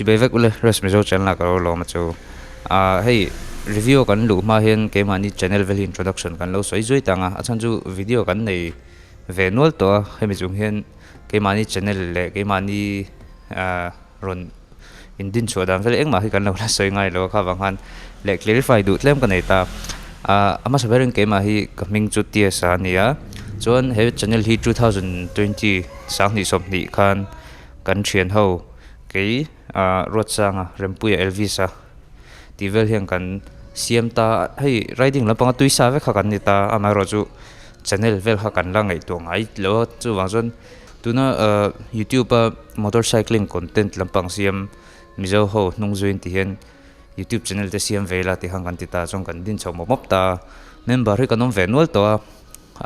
Chibai vek ule Rest Mizo channel ah ka lo lawm a chu. Ah hei review kan luh hma hian keimahni channel vel hi introduction kan lo sawi zui tang a, a chhan chu video kan nei ve nual tawh a, hemi chung hian keimahni channel leh keimahni ah rawn in din chhuah dan vel engmah hi kan lo la sawi ngai lo a kha vang khan leh clarify duh tlem ka nei ta. Ah a hmasa berin keimah hi ka hming chu Tiasa a ni a, chuan he channel hi 2020 2020 khan kan thian ho kei ah Ruatsanga Rempuia Elvis a tih vel hian kan siam ta a, hei riding lampanga tui sa vek kha kan ni ta amaherawhchu channel vel kha kan la ngaihtuah ngai lo a chuvang chuan. Tuna ahh youtube a motorcycling content lampang siam Mizo ho hnung zuiin ti hian youtube channel te siam ve ila tih khan kan ti ta chuan kan din chho mawp mawp ta a, member hi kan awm ve nual tawh a,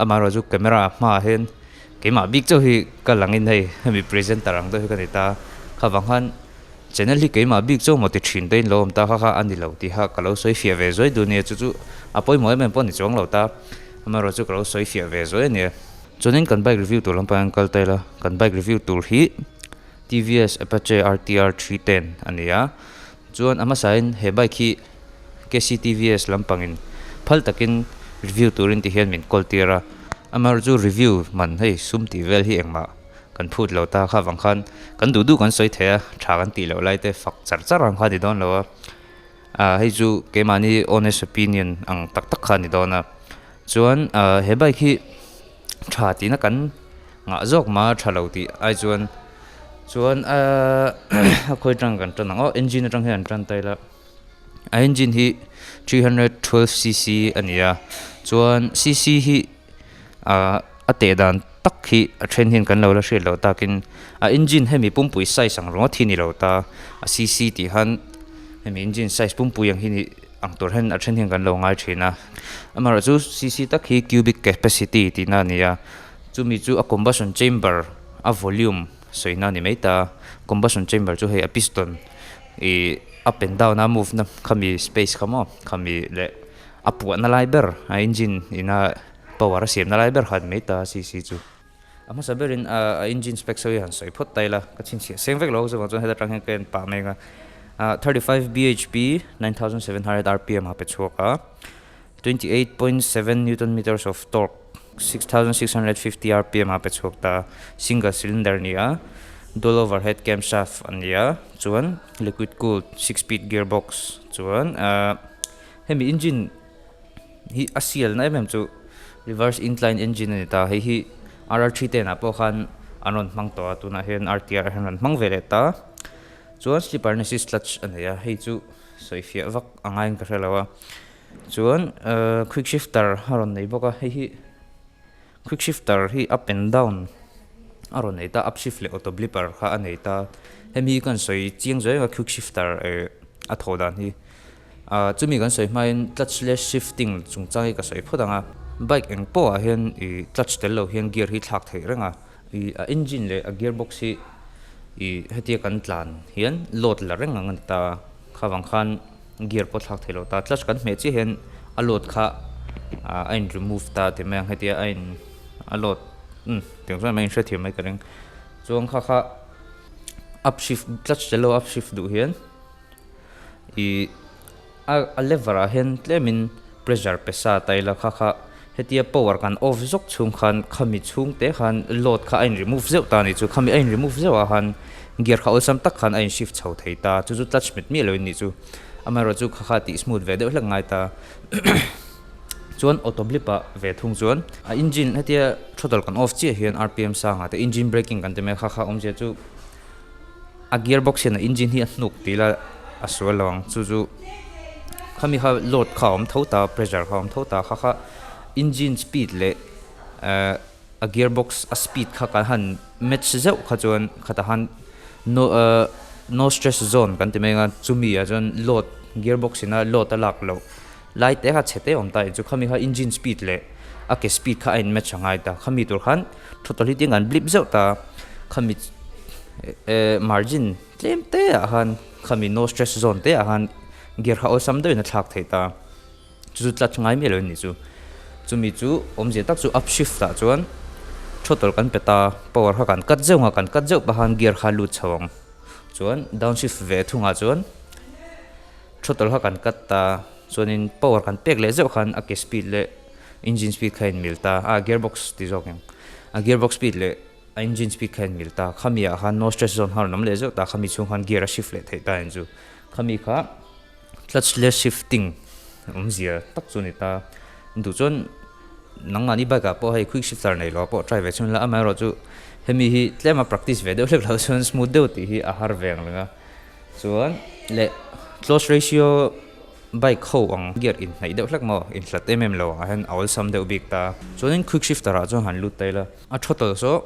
amaherawhchu camera hmaah hian keimah bik chauh hi ka langin hei hemi presenter ang deuh hi ka ni ta a, kha vang khan channel hi keimah bik chauh maw ti thin te in lo awm ta kha kha a ni lo tih kha ka lo sawi fiah ve zuai duh a nia chu chu a pawimawh em em pawh a ni chuang lo ta, amaherawhchu ka lo sawi fiah ve zuai a nia. Chuanin kan bike review tur lampang hian kal ta ila, kan bike review tur hi TVS Apache RTR 310 a ni a, chuan a hmasain he bike hi KCTVS lampangin phal takin review turin ti hian min call tir a, amaherawhchu chu review man hei sum tih vel hi engmah kan phut lo ta kha vang khan kan duh duh kan sawi thei a, tha kan tih loh lai te fak char char ang kha a ni dawn lo a, ah hei chu keimahni honest opinion ang tak tak kha a ni dawn a. Chuan ah he bike hi tha tihna kan ngah zawk mah a tha lo tih ai chuan chuan ahh a khawi atang kan tan ang aw engine atang hian an tan ta ila a engine hi 312 cc a ni a chuan cc hi ah a teh dan tak hi a then hian kan lo la hriat loh takin a engine hemi pumpui size ang ringawt hi ni lo ta a cc tih khan hemi engine size pumpui ang hi ni. Ang tur hian a then hian kan lo ngai thin a, amaherawhchu cc tak hi cubic capacity tihna a ni a, chumi chu a combustion chamber a volume sawina a ni mai ta, combustion chamber chu hei a piston ih up and down a move na khami space kha maw khami leh a puahna lai ber a engine ina power a siamna lai ber kha a ni mai ta cc chu. A hmasa berin a engine specs ho hi han sawi phawt ta ila, ka chhinchhiah seng vek lo chuvang chuan heta tang hian ka en pah mek a, 35 bhp 9700 rpm a pe chhuak a, 28.7 newton meters of torque 6650 rpm a pe chhuak ta, single cylinder a ni a, dual overhead camshaft a ni a, chuan liquid cooled six speed gearbox chuan hemi engine hi a sial na em em chu reverse incline engine a ni ta hei hi RR3 ten ah pawh khan an rawn hmang tawh a tunah hian RTR ah hian an rawn hmang ve leh ta chuan slipper assist clutch a nei a hei chu sawi fiah vak a ngaiin ka hre lo a chuan ahh quick shifter a rawn nei bawk a hei hi quick shifter hi up and down a rawn nei ta up shift leh auto blipper kha a nei ta hemi hi ka han sawi chiang zuai a quick shifter eh a thawh dan hi. Ah chumi kan sawi hmain clutch leh shifting chungchang hi ka sawi phawt ang a, bike eng pawhah hian ih clutch tel lo hian gear hi thlak theih reng a, ih a engine leh a gear box hi ih hetia kan tlan hian load la reng ang a ni ta a, kha vang khan gear pawh thlak theih loh ta, clutch kan hmeh chiah hian a load kha ah a in remove ta tih mai ang hetia a in a load umm tiang chuan a inhrethiam mai ka ring, chuan kha kha up shift clutch tel lo up shift duh hian. Ih a a lever ah hian tlemin pressure pe sa ta ila kha kha hetia power kan off zawk chhung khan khami chhung te khan load kha a in remove zeuh ta a nih chu khami a in remove zeuh ah khan gear kha awlsam tak khan a in shift chho thei ta chu chu clutch hmet miah lo in nih chu amaherawh chu kha kha tih smooth ve deuh hlek ngai ta chuan auto blip ah ve thung chuan a engine hetia throttle kan off chiah hian rpm sang ah te engine braking kan ti mai a kha kha awmzia chu. A gear box hian a engine hi a hnuk tih ila a sual lo ang chu chu khami kha load kha a awm tho ta pressure kha a awm tho ta kha kha engine speed leh ehh a gear box a speed kha kan han match zeuh kha chuan khatah khan no ehh no stress zone kan ti mai ang a chumi ah chuan load gear box ina load a lak loh lai te kha chhe te a awm ta a ni chu khami kha engine speed leh a ke speed kha a in match a ngai ta khami tur khan throttle hi tin an blip zeuh ta khami eh margin tlem te ah khan khami no stress zone te ah khan gear kha awlsam deuhin a thlak theih ta chu chu clutch ngai miah lo a ni chu chumi chu awmzia tak chu up shift ah chuan throttle kan pe ta power kha kan cut zeuh ang a kan cut zeuh pah khan gear kha a lut chho ang. Chuan downshift ve thungah chuan throttle kha kan cut ta chuanin power kan pek leh zeuh khan a ke speed leh engine speed kha a inmil ta a gearbox ti zawk ang a gearbox speed leh a engine speed kha a inmil ta khami ah khan no stress zone kha a rawn awm leh zeuh ta khami chhung khan gear a shift leh theih ta ang chu khami kha clutchless shifting awmzia tak chu a ni ta duh chuan nangmahni bike ah pawh hei quick shifter nei lo pawh try ve chhun la amaherawhchu hemi hi tlem a practice ve deuh hlek lo chuan smooth deuh tih hi a har ve ang reng a chuan leh close ratio bike ho ang gear inhnaih deuh hlek maw inhlat em em lo ah hian a awlsam deuh bik ta chuanin quick shifter ah chuan han lut ta ila a throttle saw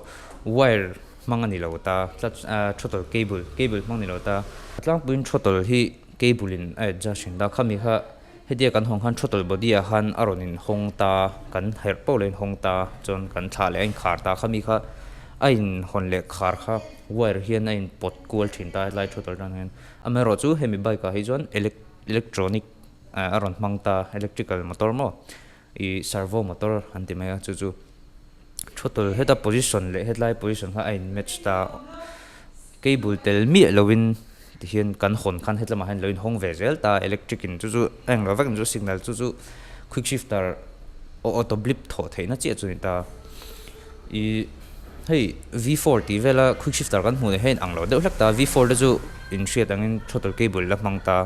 wire hmang a ni lo ta clutch ah throttle cable cable hmang a ni lo ta tlangpuiin throttle hi cable in a adjust thin ta khami kha Hetia kan hawng khan throttle body ah khan a rawn inhawng ta, kan herh poh leh a inhawng ta, chuan kan thlah leh a inkhar ta khami kha a inhawn leh khar kha wire hian a inpawt kual thin ta hetlai throttle tan hian. Amaherawhchu hemi bike ah hi chuan electronic a rawn hmang ta, electrical motor maw ih servo motor an ti mai a chu chu throttle heta position leh hetlai position kha a in match ta, cable tel miah lovin. Tihian kan hawn khan hetlamah hian lo inhawng ve zel ta electric in chu chu a englo vek ang chu signal chu chu quick shifter auto blip thawh theihna chiah chu a ni ta. Ih hei V four tih vela quick shifter kan hmuh leh hian a inang lo deuh hlek ta V four te chu inhriat angin throttle cable la hmang ta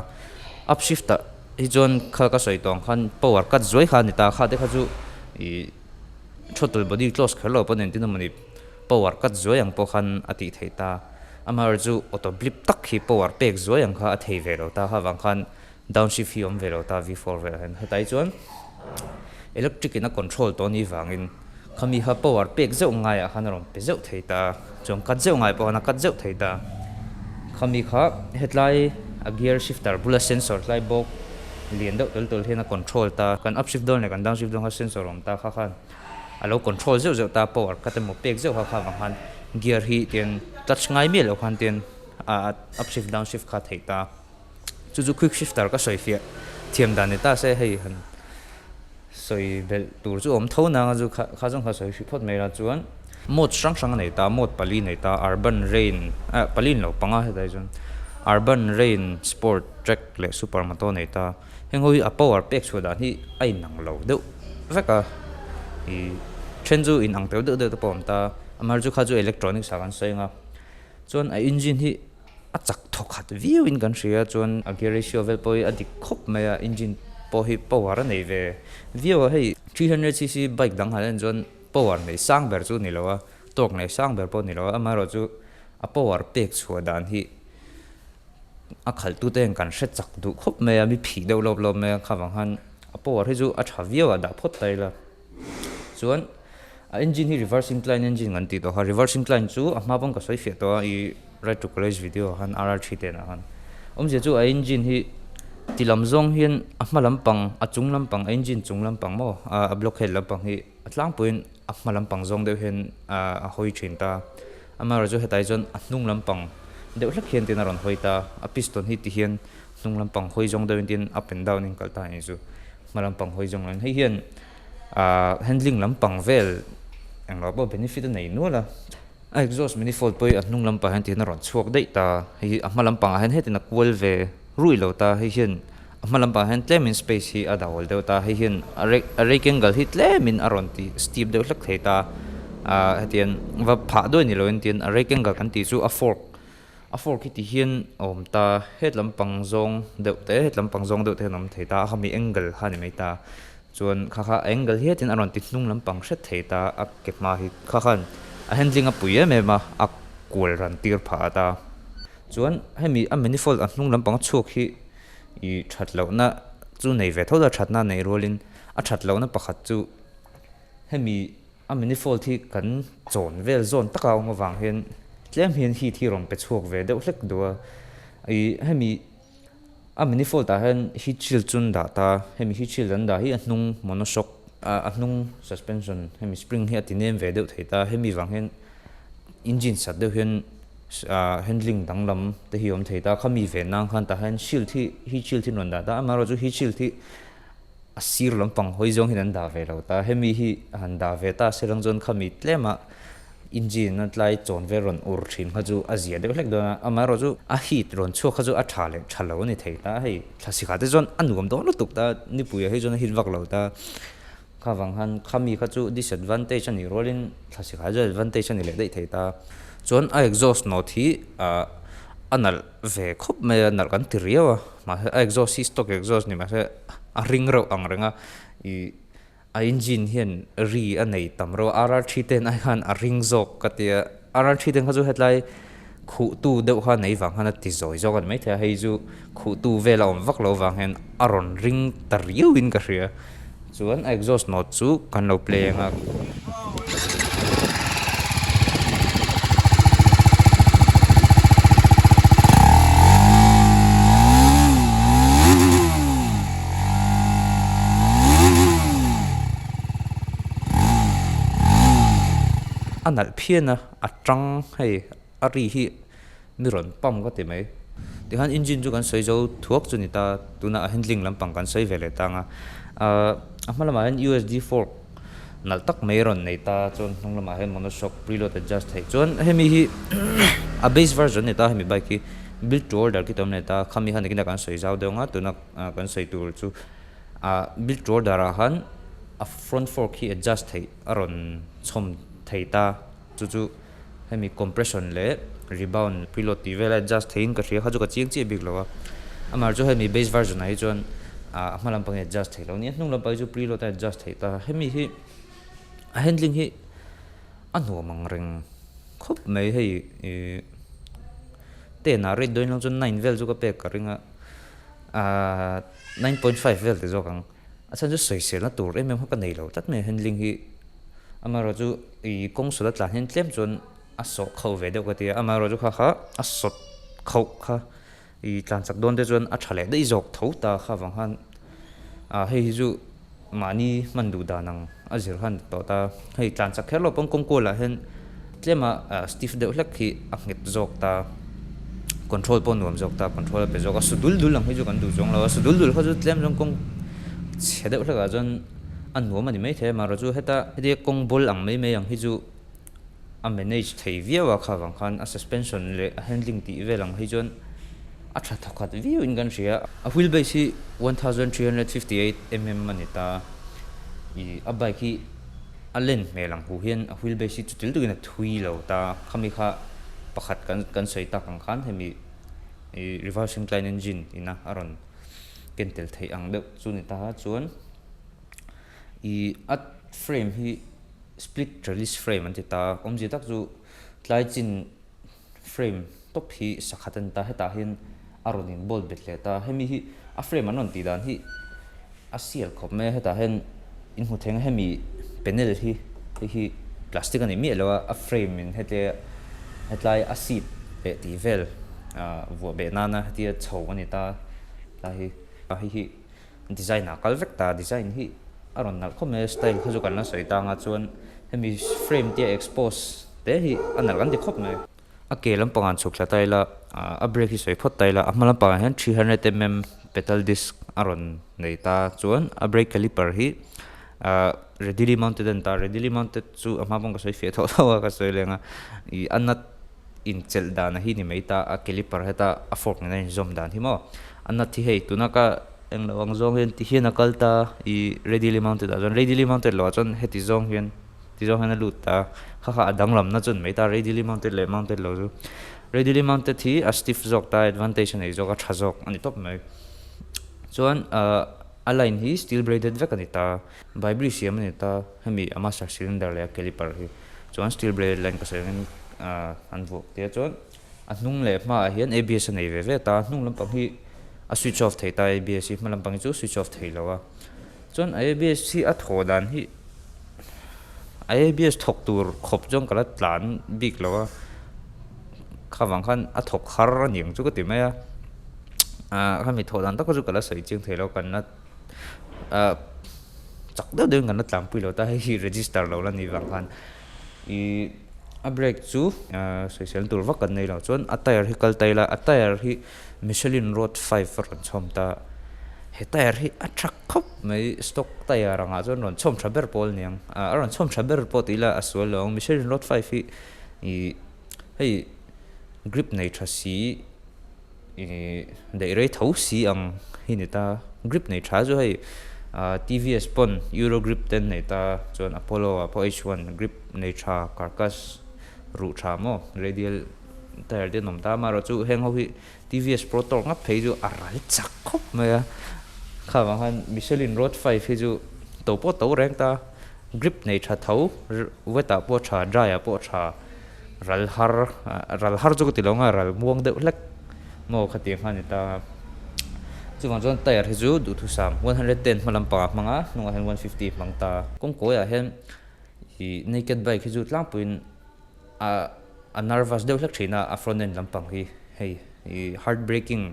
up shift ah hi chuan kha ka sawi tawh ang khan power cut zuai kha a ni ta kha te kha chu ih throttle body close kher lo pawn engtin emawni power cut zuai ang pawh khan a tih theih ta. Amaherawhchu auto blip tak hi power pek zuai ang kha a thei ve lo ta kha vang khan downshift hi a awm ve lo ta V four velah hian hetlai chuan electric in a control tawh anih vangin khami kha power pek zeuh ngaiah khan a rawn pe zeuh thei ta chuan cut zeuh ngai pawh khan a cut zeuh thei ta khami kha hetlai a gear shifter bula sensor tlai bawk lian deuh tel tel hian a control ta kan upshift dawn leh kan downshift dawn kha sensor a awm ta kha khan. A lo control zeuh zeuh ta power cut emaw pek zeuh kha kha vang khan gear hi tian touch ngai miah loh khan tian ah up shift down shift kha theih ta chu chu quick shifter ka sawi fiah thiam dan ni ta se hei han sawi belh tur chu awm tho nang a chu kha kha zawng kha sawi hrih phawt mai la chuan mode hrang hrang a nei ta mode pali nei ta urban rain ah pali ni lo panga hetlai chuan urban rain sport track leh super moto nei ta. Heng ho hi a power pek chhuah dan hi a inang lo deuh vek a, ih then chu inang tel deuh deuh te pawh a awm ta, amaherawhchu chu kha chu electronics ah kan sawi ang a, chuan a engine hi a chak thaw khat viau in kan hria chuan a gear ratio vel pawh hi a dik khawp mai a, engine pawh hi power a nei ve viau a, hei 300cc bike dang han en chuan power nei sang ber chu a ni lo a, torque nei sang ber pawh a ni lo a, amaherawhchu a power pek chhuah dan hi. A khalhtute hian kan hre chak duh khawp mai a, mi phih deuh lawp lawp mai a, kha vang khan a power hi chu a tha viau a dah phawt ta ila. Chuan a engine hi reverse incline engine kan tih tawh kha, reverse incline chu a hma pawn ka sawi fiah tawh a ih ride to college video ah khan RR three ten ah khan. Awmzia chu a engine hi ti lam zawng hian a hma lampang a chung lampang a engine chung lampang maw a block head lampang hi a tlangpuiin a hma lampang zawng deuh hian a hawi thin ta. Amaherawhchu hetlai chuan a hnung lampang deuh hlek hian tin a rawn hawi ta, a piston hi ti hian hnung lampang hawi zawng deuhin tin up and down in kal ta a nih chu, hma lampang hawi zawng loin hei hian ahh handling lampang vel englo pawh benefit a nei nual a, a exhaust manifold pawh hi a hnung lampang hian ti hian a rawn chhuak daih ta, hei hi a hma lampangah hian hetin a kual ve ruih lo ta, hei hian a hma lampangah hian tlemin space hi a dahawlh deuh ta, hei hian a rek a rake angle hi tlemin a rawn ti steep deuh hlek thei ta ah hetiang va phah duai ni loin tin a rake angle kan tih chu a fork a fork hi ti hian a awm ta het lampang zawng deuh te het lampang zawng deuh te hian a awm thei ta a khami angle kha a ni mai ta chuan kha kha angle hiatin a rawn ti hnung lampang hret thei ta a ke hma hi kha khan a handling a pui em em a a kual ran tir phah ta. Chuan hemi a manifold a hnung lampang chhuak hi ih that lohna chu nei ve tho ta thatna nei rualin a that lohna pakhat chu hemi a manifold hi kan chawn vel zawn taka awm avang hian tlem hian heat hi rawn pe chhuak ve deuh hlek duh a ih hemi a manifold ah hian heat shield chu an dah ta hemi heat shield an dah hi a hnung monoshock a hnung suspension hemi spring hi a ti nem ve deuh thei ta hemi vang hian engine sat deuh hian. Handling danglam te hi awm thei ta, khami ve nang khan tah hian shield hi heat shield hi an rawn dah ta, amaherawhchu heat shield hi a sir lampang hawi zawng hian an dah ve lo ta, hemi hi han dah ve ta se lang chuan khami tlema Engine a tlai chawn vel rawn ur thin kha chu a zia deuh hlek dawn a, amaherawh chu a heat rawn chhuak kha chu a tha leh tha lo a ni thei ta, hei thlasik ah te chuan a nuam dawn lutuk ta, nipui ah hi chuan a heat vak lo ta, kha vang khan khami kha chu disadvantage a nih rualin thlasik ah chuan advantage a ni leh daih thei ta. Chuan a exhaust note hi ah a nalh ve khawp mai a, nalh kan ti riau a, mahse a exhaust hi stock exhaust ni mahse a ring reuh ang reng a, ih. A engine hian ri a nei tam reuh a, RR 310 ai khan a ring zawk ka ti a, RR 310 kha chu hetlai khuhtu deuh kha nei vang khan a ti zawi zawk a ni maithei a, hei chu khuhtu vel a awm vak lo vang hian a rawn ring ta riau in ka hria, chuan a exhaust note chu kan lo play ang a. A nalh phian a, a tang hei a ri hi mi rawn pump ka ti mai. Tikhan engine chu kan sawi zo thuak chu ni ta, tunah a handling lampang kan sawi ve leh tang a. Ahh a hma lamah hian U_S_D fork nalh tak mai rawn nei ta, chuan hnung lamah hian monoshock preload adjust theih chuan hemi hi a base version ni ta hemi bike hi build to order khi tam nei ta, khami khan nakinah kan sawi zau deuh ang a, tuna kan sawi tur chu ah build to order ah khan a front fork hi adjust theih a rawn chhawm thei ta, chu chu hemi compression leh rebound preload tih vel a adjust theiin ka hria kha chu ka chiang chiah bik lo a, amaherawhchu chu hemi base version ah hi chuan ah a hma lampang hi adjust theih loh a nia hnung lampang hi chu preload a adjust theih ta, hemi hi a handling hi a nuam ang reng khawp mai hei ih ten ah rate dawn ilo chuan nine vel chu ka pek ka ring a ahh 9.5 vel ti zawk ang a chhan chu sawiselna tur em em kha ka nei lo tlat mai a handling hi amaherawhchu ih kawng sawla tlan hian tlem chuan a sawh khauh ve deuh ka ti a amaherawhchu kha kha a sawt khauh kha ih tlan chak dawn te chuan a tha leh daih zawk tho ta kha vang khan ah hei hi chu mahni hman duh dan ang a zir khan tawh ta hei tlan chak kher lo pawn kawng kualah hian tlema stiff deuh hlek hi a nghet zawk ta control pawh nuam zawk ta control a pe zawk a su dul dul ang hi chu kan duh chuang lo a su dul dul kha chu tlem chuan kawng chhe deuh hlekah chuan a nuam a ni maithei a amaherawhchu heta hetia kawng bawl ang mai mai ang hi chu a manage thei viau a kha vang khan a suspension leh a handling tih vel ang hi chuan a tha thawkhat viau in kan hria a wheelbase hi 1358 mm a ni ta ih a bike hi. A len hmel ang hu hian a wheelbase hi chutil takin a thui lo ta, khami kha pakhat kan kan sawi tak ang khan hemi ih reverse incline engine ina a rawn ken tel theih ang deuh chu ni ta chuan ih a frame hi split trellis frame an ti ta, awmzia tak chu tlai chin frame tawp hi sakhat a ni ta, hetah hian a rawn in bolt bet leh ta, hemi hi a frame an rawn tih dan hi a sial khawp mai a, hetah hian in hmu theng a hemi panel hi hei hi plastic a ni miah lo a, a frame in hetia hetlai a seat leh tih vel ah vuah beh nana hetia chho a ni ta tlai hi hei hi design ah kal vek ta design hi a rawn nalh khawp mai a style kha chu kan la sawi tang a chuan hemi frame te a expose te hi a nalh kan ti khawp mai. A ke lampang ah chhuk thla ta ila a brake hi sawi phawt ta ila a hma lampang ah hian 300 mm petal disc a rawn nei ta chuan a brake caliper hi ah readily mounted a ni ta readily mounted chu a hma pawh ka sawi fiah tawh tho a ka sawi leng a ih a nut inchelh dan a hi ni mai ta a caliper heta a fork nena inzawm dan hi maw a nut hi hei tuna ka englo ang zawng hian ti hian a kal ta ih readily mounted ah chuan readily mounted loh ah chuan heti zawng hian ti zawng hian a lut ta kha kha a danglamna chu an mai ta readily mounted leh mounted lo chu readily mounted hi a stiff zawk ta advantage a nei zawk a tha zawk a ni tawp mai chuan ah a line hi steel braided vek a ni ta bybri siam a ni ta hemi a master cylinder leh a caliper hi chuan steel braided line ka sawi angin ah an vuah tia chuan a hnung leh hmaah hian A_B_S a nei ve ve ta hnung lampang hi a switch off thei ta A_B_S hi hma lampang hi chu switch off thei lo a chuan A_B_S hi a thawh dan hi a A_B_S thawk tur khawp chuan ka la tlan bik lo a kha vang khan a thawk har a ni ang chu ka ti mai a ah khami thawh dan tak kha chu ka la sawi chiang thei lo kan la ah chak deuh deuhin kan la tlanpui lo ta hei hi register lo la ni vang khan ih a brake chu ah sawisel tur vak kan nei lo chuan a tyre hi kal ta ila a tyre hi Michelin road 5 a rawn chhawm ta. He tyre hi a tha khawp mai stock tyre angah chuan rawn chhawm tha ber pawl a niang ah a rawn chhawm tha ber pawh tih ila a sual lo ang Michelin road five hi ih hei grip nei tha si ih daih rei tho si ang hi ni ta grip nei tha chu hei ah T_V_S pawn euro grip te an nei ta chuan Apollo ah pawh h one grip nei tha carcass ruh tha maw radial tyre te an awm ta amaherawhchu heng ho hi. TVS Pro tawk ngap phei chu a ral chak khawp mai a, kha vang khan Michelin Road 5 hi chu to pawh to reng ta, grip nei tha tho, wet ah pawh tha, dry ah pawh tha, ral har, ral har chu ka ti lo ang a, ral muang deuh hlek maw khatiang kha a ni ta. Chuvang chuan tyre hi chu duhthusam 110 hma lampangah hmang a, hnungah hian 150 hmang ta. Kawngkawi ah hian ih naked bike hi chu tlangpuiin a a nervous deuh hlek thin a a front end lampang hi hei ih heart breaking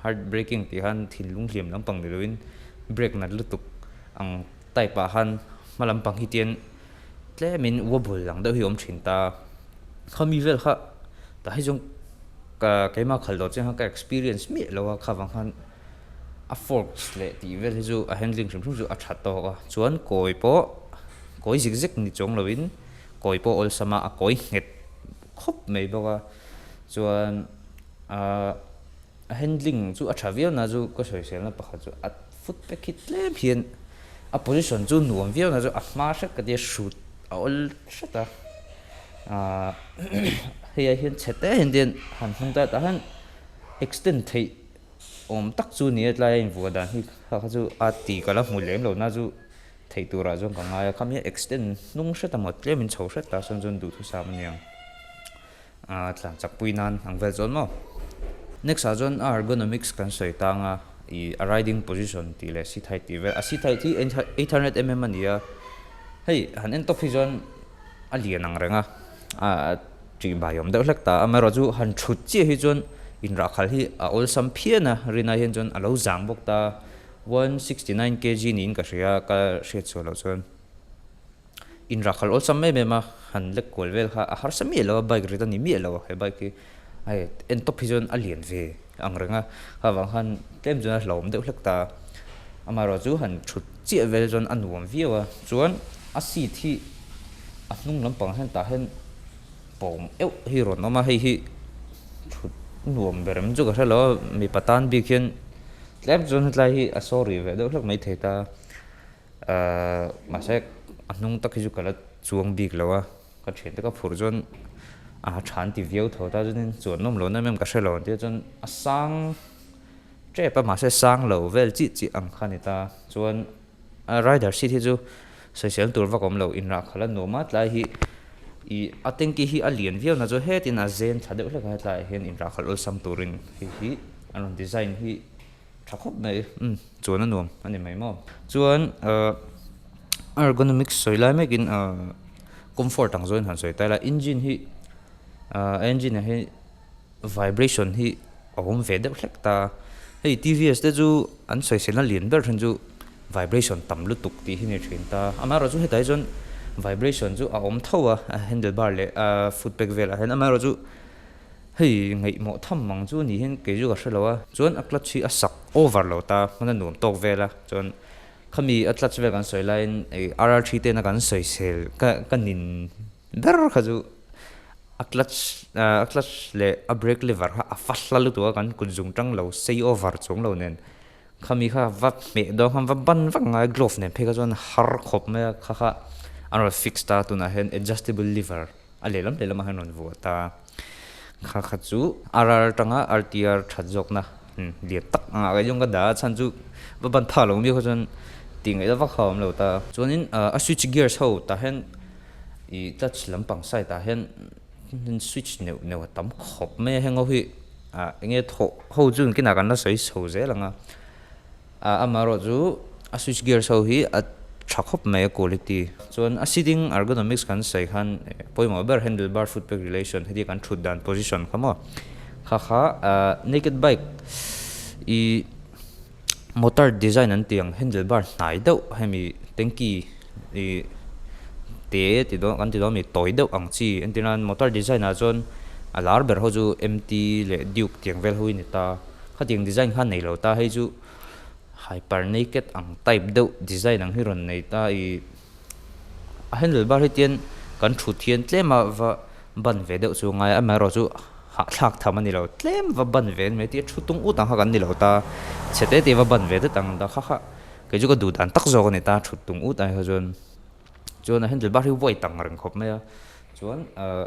heart breaking tih khan thinlung hliam lampang ni loin brake nat lutuk ang type ah khan hma lampang hi tian tlemin wobble ang deuh hi a awm thin ta khami vel kha tah hi chuan ka keimah khalh loh chiang khan ka experience miah lo a kha vang khan a forks leh tih vel hi chu a handling hrim hrim chu a tha tawk a chuan kawi pawh kawi zik zek ni chuang loin. Kawi pawh awlsam a, a kawi nghet khawp mai bawk a, chuan ahh a handling chu a tha viau na chu ka sawiselna pakhat chu a foot pack hi tlem hian a position chu nuam viau na chu a hma hret ka tia hrut a awl hret a, ahh hei ah hian chhe te hian tian han hnung ta tah hian extend theih awm tak chu ni a tlai a invuah dan hi kha kha chu a ti ka la hmu lem lo na chu. Theih turah chuan ka ngai a, khami a extend hnung hret a maw tlem in chho hret ta sawn chuan duhthusam a niang ah tlan chak pui nan ang vel chuan maw. Next ah chuan a ergonomics kan sawi tang a, ih a riding position tih leh seat height tih vel, a seat height hi 800 mm a ni a, hei han en tawp hi chuan a lian ang reng a, a tih bai awm deuh hlek ta, amaherawh chu han thut chiah hi chuan inrahkhalh hi a awlsam phian a, rinai hian chuan a lo zang bawk ta. 169 kg niin ka hria ka hriat chhuah loh chuan inrakhal awlsam em em a han lek kual vel kha a harsa miah lo a bike rit a ni miah lo a he bike hi hei en tawp hi chuan a lian ve ang reng a kha vang khan tlem chuan a hlauhawm deuh hlek ta amaherawh chu han thut chiah vel chuan a nuam viau a chuan a seat hi a hnung lampang hian tah hian pawng euh hi rawn awm a hei hi thut nuam ber em chu ka hre lo a mipa tan bik hian Tlem chuan hetlai hi a sorry ve deuh hlek mai thei ta ahh mahse a hnung tak hi chu ka la chuang bik lo a ka thiante ka phurh chuan a tha an ti viau tho ta chuanin chuan nawm lo na em em ka hre lo an tia chuan a sang tep a mahse sang lo vel chiah chiah ang kha a ni ta chuan a rider seat hi chu sawisel tur vak awm lo inrah khalh a nuam a tlai hi ih a tanky hi a lian viau na chu hetin a zen thla deuh hlek a hetlaiah hian inrah khalh awlsam turin hei hi an rawn design hi tha khawp mai umm chuan a nuam a ni mai maw chuan ahh ergonomics sawi lai mekin ahh comfort ang zawngin han sawi ta ila engine hi ahh engine ah hian vibration hi a awm ve deuh hlek ta hei T_V_S te chu an sawiselna lian ber then chu vibration tam lutuk tih hi ni thin ta amaherawh chu hetah hi chuan vibration chu a awm tho a a handle bar leh a foot peg velah hian amaherawh chu hei ngaihmawh tham ang chu ni hian kei chu ka hre lo a chuan a clutch hi a sak over lo ta hman a nuam tawk vel a chuan khami a clutch vel kan sawi laiin ih R_R three ten a kan sawisel ka ka nin ber kha chu a clutch a clutch leh a brake lever kha a fa hla lutuk a kan kut zung tang lo sei over chuang lo nen khami kha va hmeh dawn khan va ban vak ngai glove nen phei kha chuan har khawp mai a kha kha an rawn fix ta tunah hian adjustable lever a lehlam lehlamah hian an rawn vuah ta kha kha chu R_R atanga R_T_R that zawkna lian tak angah kei chuan ka dah a chhan chu va ban phak lo miau kha chuan tih ngaihna vak kha a awm lo ta chuanin a switch gears ho tah hian ih clutch lampang side ah hian switch neuh neuh a tam khawp mai a heng ho hi ah eng nge thawh ho chu engtin ah kan la sawi chho zel ang a ah amaherawh chu a switch gears ho hi a tha khawp mai a quality chuan a sitting ergonomics kan sawi khan pawimawh ber handle bar foot peg relation heti kan thut dan position kha maw kha kha ah naked bike ih motor design an tih ang handle bar hnai deuh hemi tanky ih te ti dawn kan ti dawn a mi tawi deuh ang chi entir nan motor design ah chuan a lar ber ho chu M_T leh duke tiang vel ho hi a ni ta khatiang design kha a nei lo ta hei chu. Hyper Naked ang type deuh design ang hi rawn nei ta i a handle bar hi tian kan thut hian tlem a va ban ve deuh chu ngai a amaherawhchu hahthlak tham a ni lo tlem va ban ve a ni mai tia thu tung ut ang kha kan ni lo ta chhe te te va ban ve det ang ta kha kha kei chu ka duh dan tak zawk a ni ta thut tung ut ang kha chuan chuan a handle bar hi white ang reng khawp mai a chuan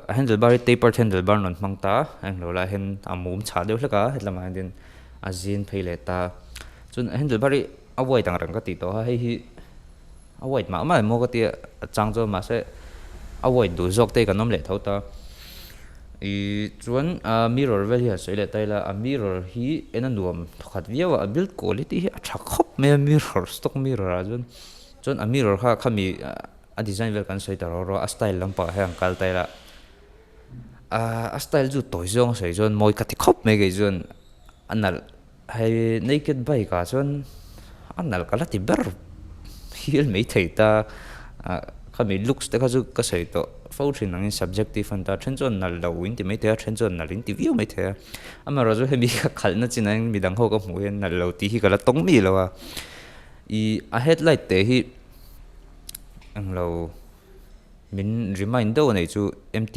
a handle bar hi tapered handle bar an rawn hmang ta a englo lai hian a mum chhah deuh hlek a hetlamah hian a zin phei leh ta chuan a handle bar hi a white ang reng ka tih tawh a hei hi a white mah mah emaw ka tia a chang chuan mahse a white duh zawk te hi kan awm leh tho ta ih chuan a mirror vel hi han sawi leh ta ila a mirror hi en a nuam thawkhat viau a a build quality hi a tha khawp mai a mirror stock mirror ah chuan chuan a mirror kha khami a design vel kan sawi ta ro ro a style lampang ah hian an kal ta ila a style chu tawi zawng a sawi chuan mawi ka ti khawp mai kei chuan a nalh. Hei naked bike ah chuan a nalh ka la ti ber hial mai thei ta ah khami looks te kha chu ka sawi tawh fo thin angin subjective a ni ta then chuan nalh lo in ti mai thei a then chuan nalh in ti viau mai thei a amaherawh chu hemi ka khalhna chinah hian midang ho ka hmuh hian nalh lo tih hi ka la tawng mi lo a ih a headlight te hi englo. Min remind deuh a neih chu MT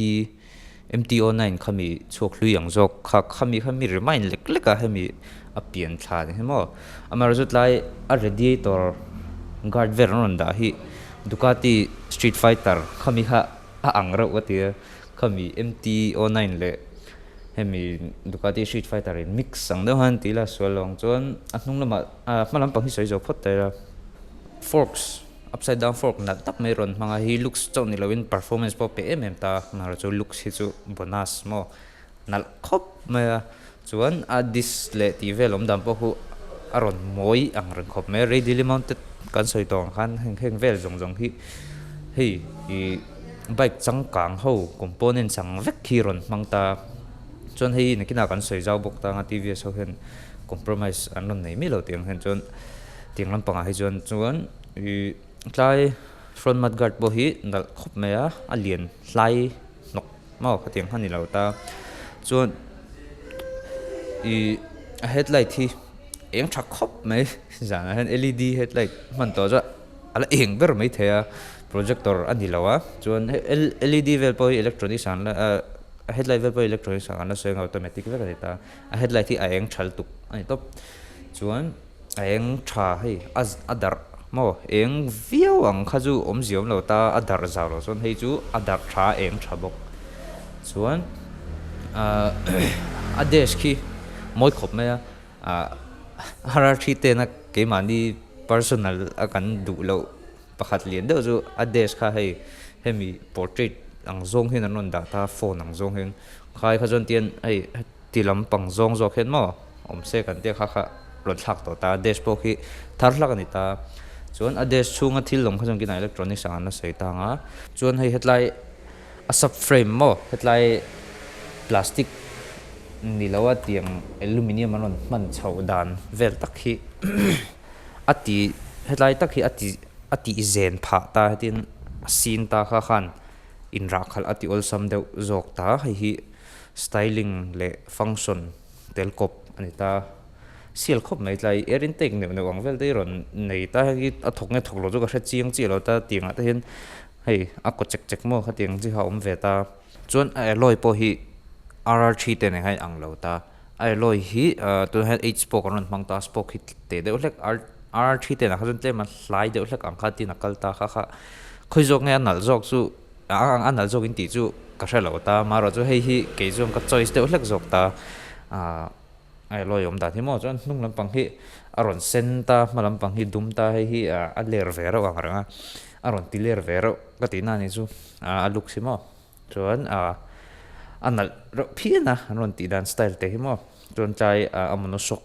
MT09 khami chhuak hlui ang zawk kha khami kha mi remind lek lek a hemi a pian thla ni hi maw amaherawhchu tlai a radiator guard vel an rawn dah hi Ducati street fighter khami kha a ang reuh ka ti a khami MT09 leh hemi Ducati street fighter in mix ang deuh khan tih ila sual lo ang chuan a hnung lamah a hma lampang hi sawi zo phawt ta ila forks. Upside down fork nalh tak mai rawn hmang a, hi looks chauh ni loin performance pawh pe em em ta amaherawh chu looks hi chu bonus maw nalh khawp mai a chuan a disc leh tih vel awm dan pawh khu a rawn mawi ang reng khawp mai a radially mounted kan sawi tawh ang khan heng heng vel zawng zawng hi hei ih bike changkang ho components ang vek hi rawn hmang ta chuan hei nakinah kan sawi zau bawk ta anga T V S ho hian compromise an rawn nei miah lo tih ang hian chuan. Tiang lampangah hi chuan chuan ih tlai front mud guard pawh hi nalh khawp mai a a lian hlai hnawk maw khatiang kha a ni lo ta chuan ih a headlight hi eng tha khawp mai zanah hian L E D headlight hman tawh chuan a la eng ber mai thei a projector a ni lo a chuan L E D vel pawh hi electronics ah an la ah a headlight vel pawh hi electronics ah an la sawi ang a automatic vek a ni ta a headlight hi a eng tha lutuk a ni tawp chuan. A eng tha hei a a darh maw eng viau ang kha chu awmzia awm lo ta a darh zau loh chuan hei chu a darh tha a eng tha bawk chuan ahh a desk hi mawi khawp mai a ah R R tena keimahni personal a kan duh loh pakhat lian deuh chu a desk kha hei hemi portrait ang zawng hian an rawn dah ta phone ang zawng hian khai kha chuan tian hei ti lampang zawng zawk hian maw awm se kan tia kha kha rawn thlak tawh ta a desk pawh khi thar hlak a ni ta chuan a desk chhunga thil awm kha chuan kinah electronics ang an la sawi ta ang a chuan hei hetlai a sub frame maw hetlai plastic ni lo a tiang aluminium an rawn hman chhoh dan vel tak hi a ti hetlai tak hi a ti a tih zen phah ta hetin a sin ta kha khan inrah khalh a ti awlsam deuh zawk ta hei hi. Styling leh function tel kawp a ni ta. Sial khawp mai tlai air intake neuh neuh ang vel te hi rawn nei ta hei hi a thawk nge thawk lo chu ka hre chiang chiah lo ta tiangah te hian hei a kaw chek chek maw khatiang chi kha a awm ve ta. Chuan a alloy pawh hi R R3 te nen khan a inang lo ta. A alloy hi tunah hian eight spoke an rawn hmang ta spoke hi teh deuh hlek R R3 te nen kha chuan tlem a hlai deuh hlek ang kha tin a kal ta kha kha khawi zawk nge a nalh zawk chu. A nalh zawk in tih chu ka hre lo ta amaherawh chu hei hi kei chuan ka choice deuh hlek zawk ta ah a alloy awm dan hi maw chuan hnung lampang hi a rawn sen ta hma lampang hi dum ta hei hi a ler ve reuh ang reng a a rawn ti ler ve reuh ka tih na ni chu a looks hi maw chuan ah a nalh reuh phian a an rawn tih dan style te hi maw chuan tlai a monoshock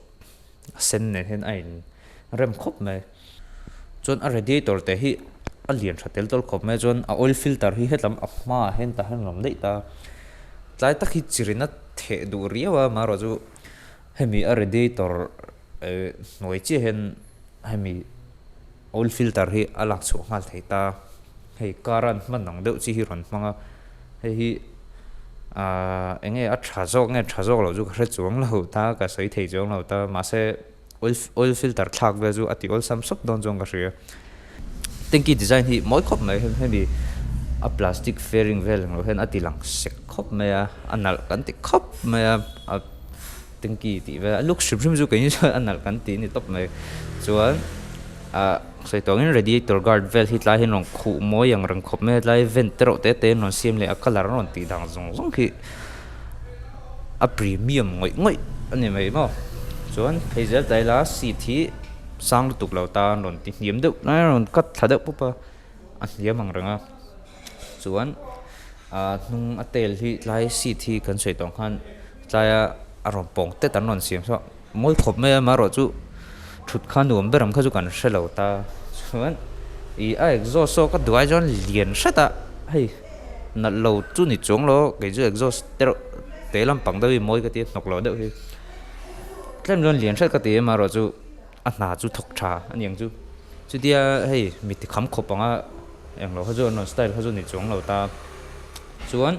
a sen nen hian a in rem khawp mai. Chuan a radiator te hi a lian tha tel tawl khawp mai a chuan a oil filter hi hetlam a hmaah hian tah hian a awm daih ta. Tlai tak hi chirin a theh duh riau a amaherawh chu hemi a radiator eh hnuai chiah hian hemi oil filter hi a lak chhuah nghal thei ta. Hei car a an hman ang deuh chi hi rawn hmang a hei hi ahh eng nge a tha zawk nge tha zawk loh chu ka hre chuang lo ta ka sawi thei chuang lo ta mahse. Oil oil filter thlak vel chu a ti awlsam sawp dawn chuan ka hria. Tanky design hi mawi khawp mai hemi a plastic fairing vel ang lo hian a ti lang sek khawp mai a, a nalh kan ti khawp mai a, a tanky tih vel a look hrim hrim chu keini chuan a nalh kan tih a ni tawp mai. Chuan ah sawi tawh angin radiator guard vel hi tlai hian rawn khuh mawi ang reng khawp mai a, tlai vent te reuh te te an rawn siam leh a colour an rawn tih dan zawng zawng khi a premium ngawih ngawih a ni mai maw. Chuan phei zel ta ila seat hi sang lutuk lo ta an rawn ti hniam deuh a rawn cut thla deuh pup a a hniam ang reng a chuan ah hnung a tail hi tlai seat hi kan sawi tawh ang khan tlaia a rawn pawng tet an rawn siam saw mawi khawp mai a amaherawh chu thut kha nuam ber ang kha chu kan hre lo ta chuan ih a exhaust saw ka duh ai chuan lian hret a hei nalh lo chu ni chuang lo kei chu exhaust te reuh te lampang deuh hi mawi ka ti a hnawk lo deuh hi tlem chuan lian hret ka ti amaherawh chu a hna chu thawk tha a ni ang chu chutia hei mi ti kham khawp ang a englo kha chu an rawn style kha chu ni chuang lo ta chuan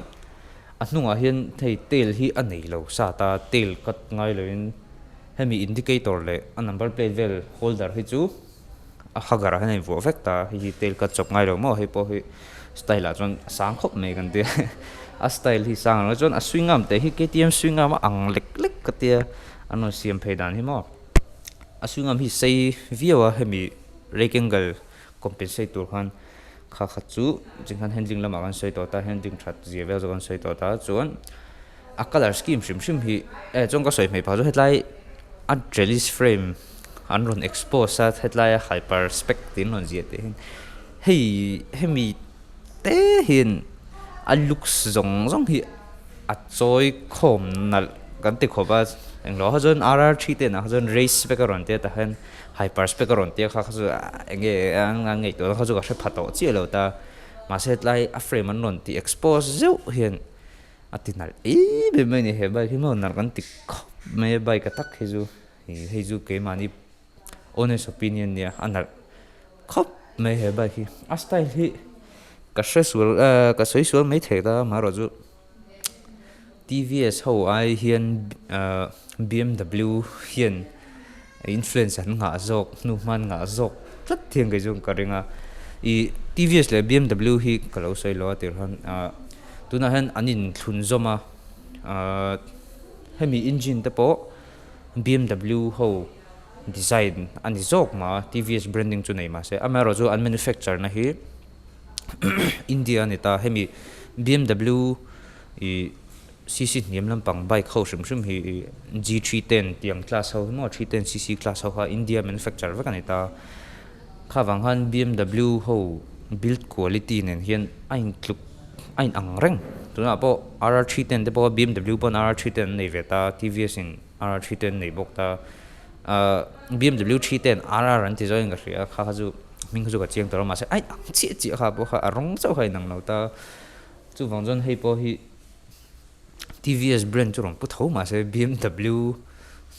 a hnungah hian hei tail hi a nei lo sa ta tail cut ngai loin hemi indicator leh a number plate vel holder hi chu a hagar ah hian a invuah vek ta hei hi tail cut chawp ngai lo maw hei pawh hi style ah chuan a sang khawp mai kan tia a style hi sang ang chuan a swing arm te hi K T M swing arm a ang lek lek ka tia an rawn siam phei dan hi maw a swing arm hi sei viau a hemi rake angle compensate tur khan kha khat chu ching khan handling lamah kan sawi tawh ta handling that zia vel zawk kan sawi tawh ta chuan a colour scheme hrim hrim hi eh chuan ka sawi hmei phah chu hetlai a trellis frame an rawn expose a hetlai a hyper spec tih an rawn ziah tih hian hei hemi te hian a looks zawng zawng hi a chawi khawm nalh kan ti khawp a englo kha chuan R R three te ah kha chuan race spec a rawn tia tah hian hyper spec a rawn tia kha kha chu eng nge a ngaihtuah kha chu ka hre pha tawh chiah lo ta mahse tlai a frame an rawn tih expose zeuh hian a ti nalh em em mai a ni he bike hi maw nalh kan ti khawp mai a bike a tak hi chu ih hei chu keimahni honest opinion nia a nalh khawp mai he bike hi a style hi ka hre sual ahh ka sawi sual mai thei ta amaherawh chu T V S ho ai hian ahh B M W hian influence an nghah zawk hnu hman nghah zawk tlat hian kei chu ka ring a ih T V S leh B M W hi ka lo sawi lo a tirh khan ahh tunah hian an inthlun zawm a ahh hemi engine te pawh B M W ho design a ni zawk mah a T V S branding chu nei mahse amaherawh chu an manufacture na hi India a ni ta hemi B M W ih cc hniam lampang bike ho hrim hrim hi ih G 310 tiang class ho hi maw 310 cc class ho kha India manufacture vek a ni ta kha vang khan B M W ho build quality nen hian a intluk a in ang reng tunah pawh R R 310 te pawh B M W pawn R R 310 an nei ve ta T V S in R R 310 an nei bawk ta ahh B M W 310 R R an ti zawk in ka hria kha kha chu hming kha chu ka chiang tawh lo mahse a in ang chiah chiah kha pawh kha a rawng chauh kha a inang lo ta. Chuvang chuan hei pawh hi TVS brand chu rawn pu tho mahse BMW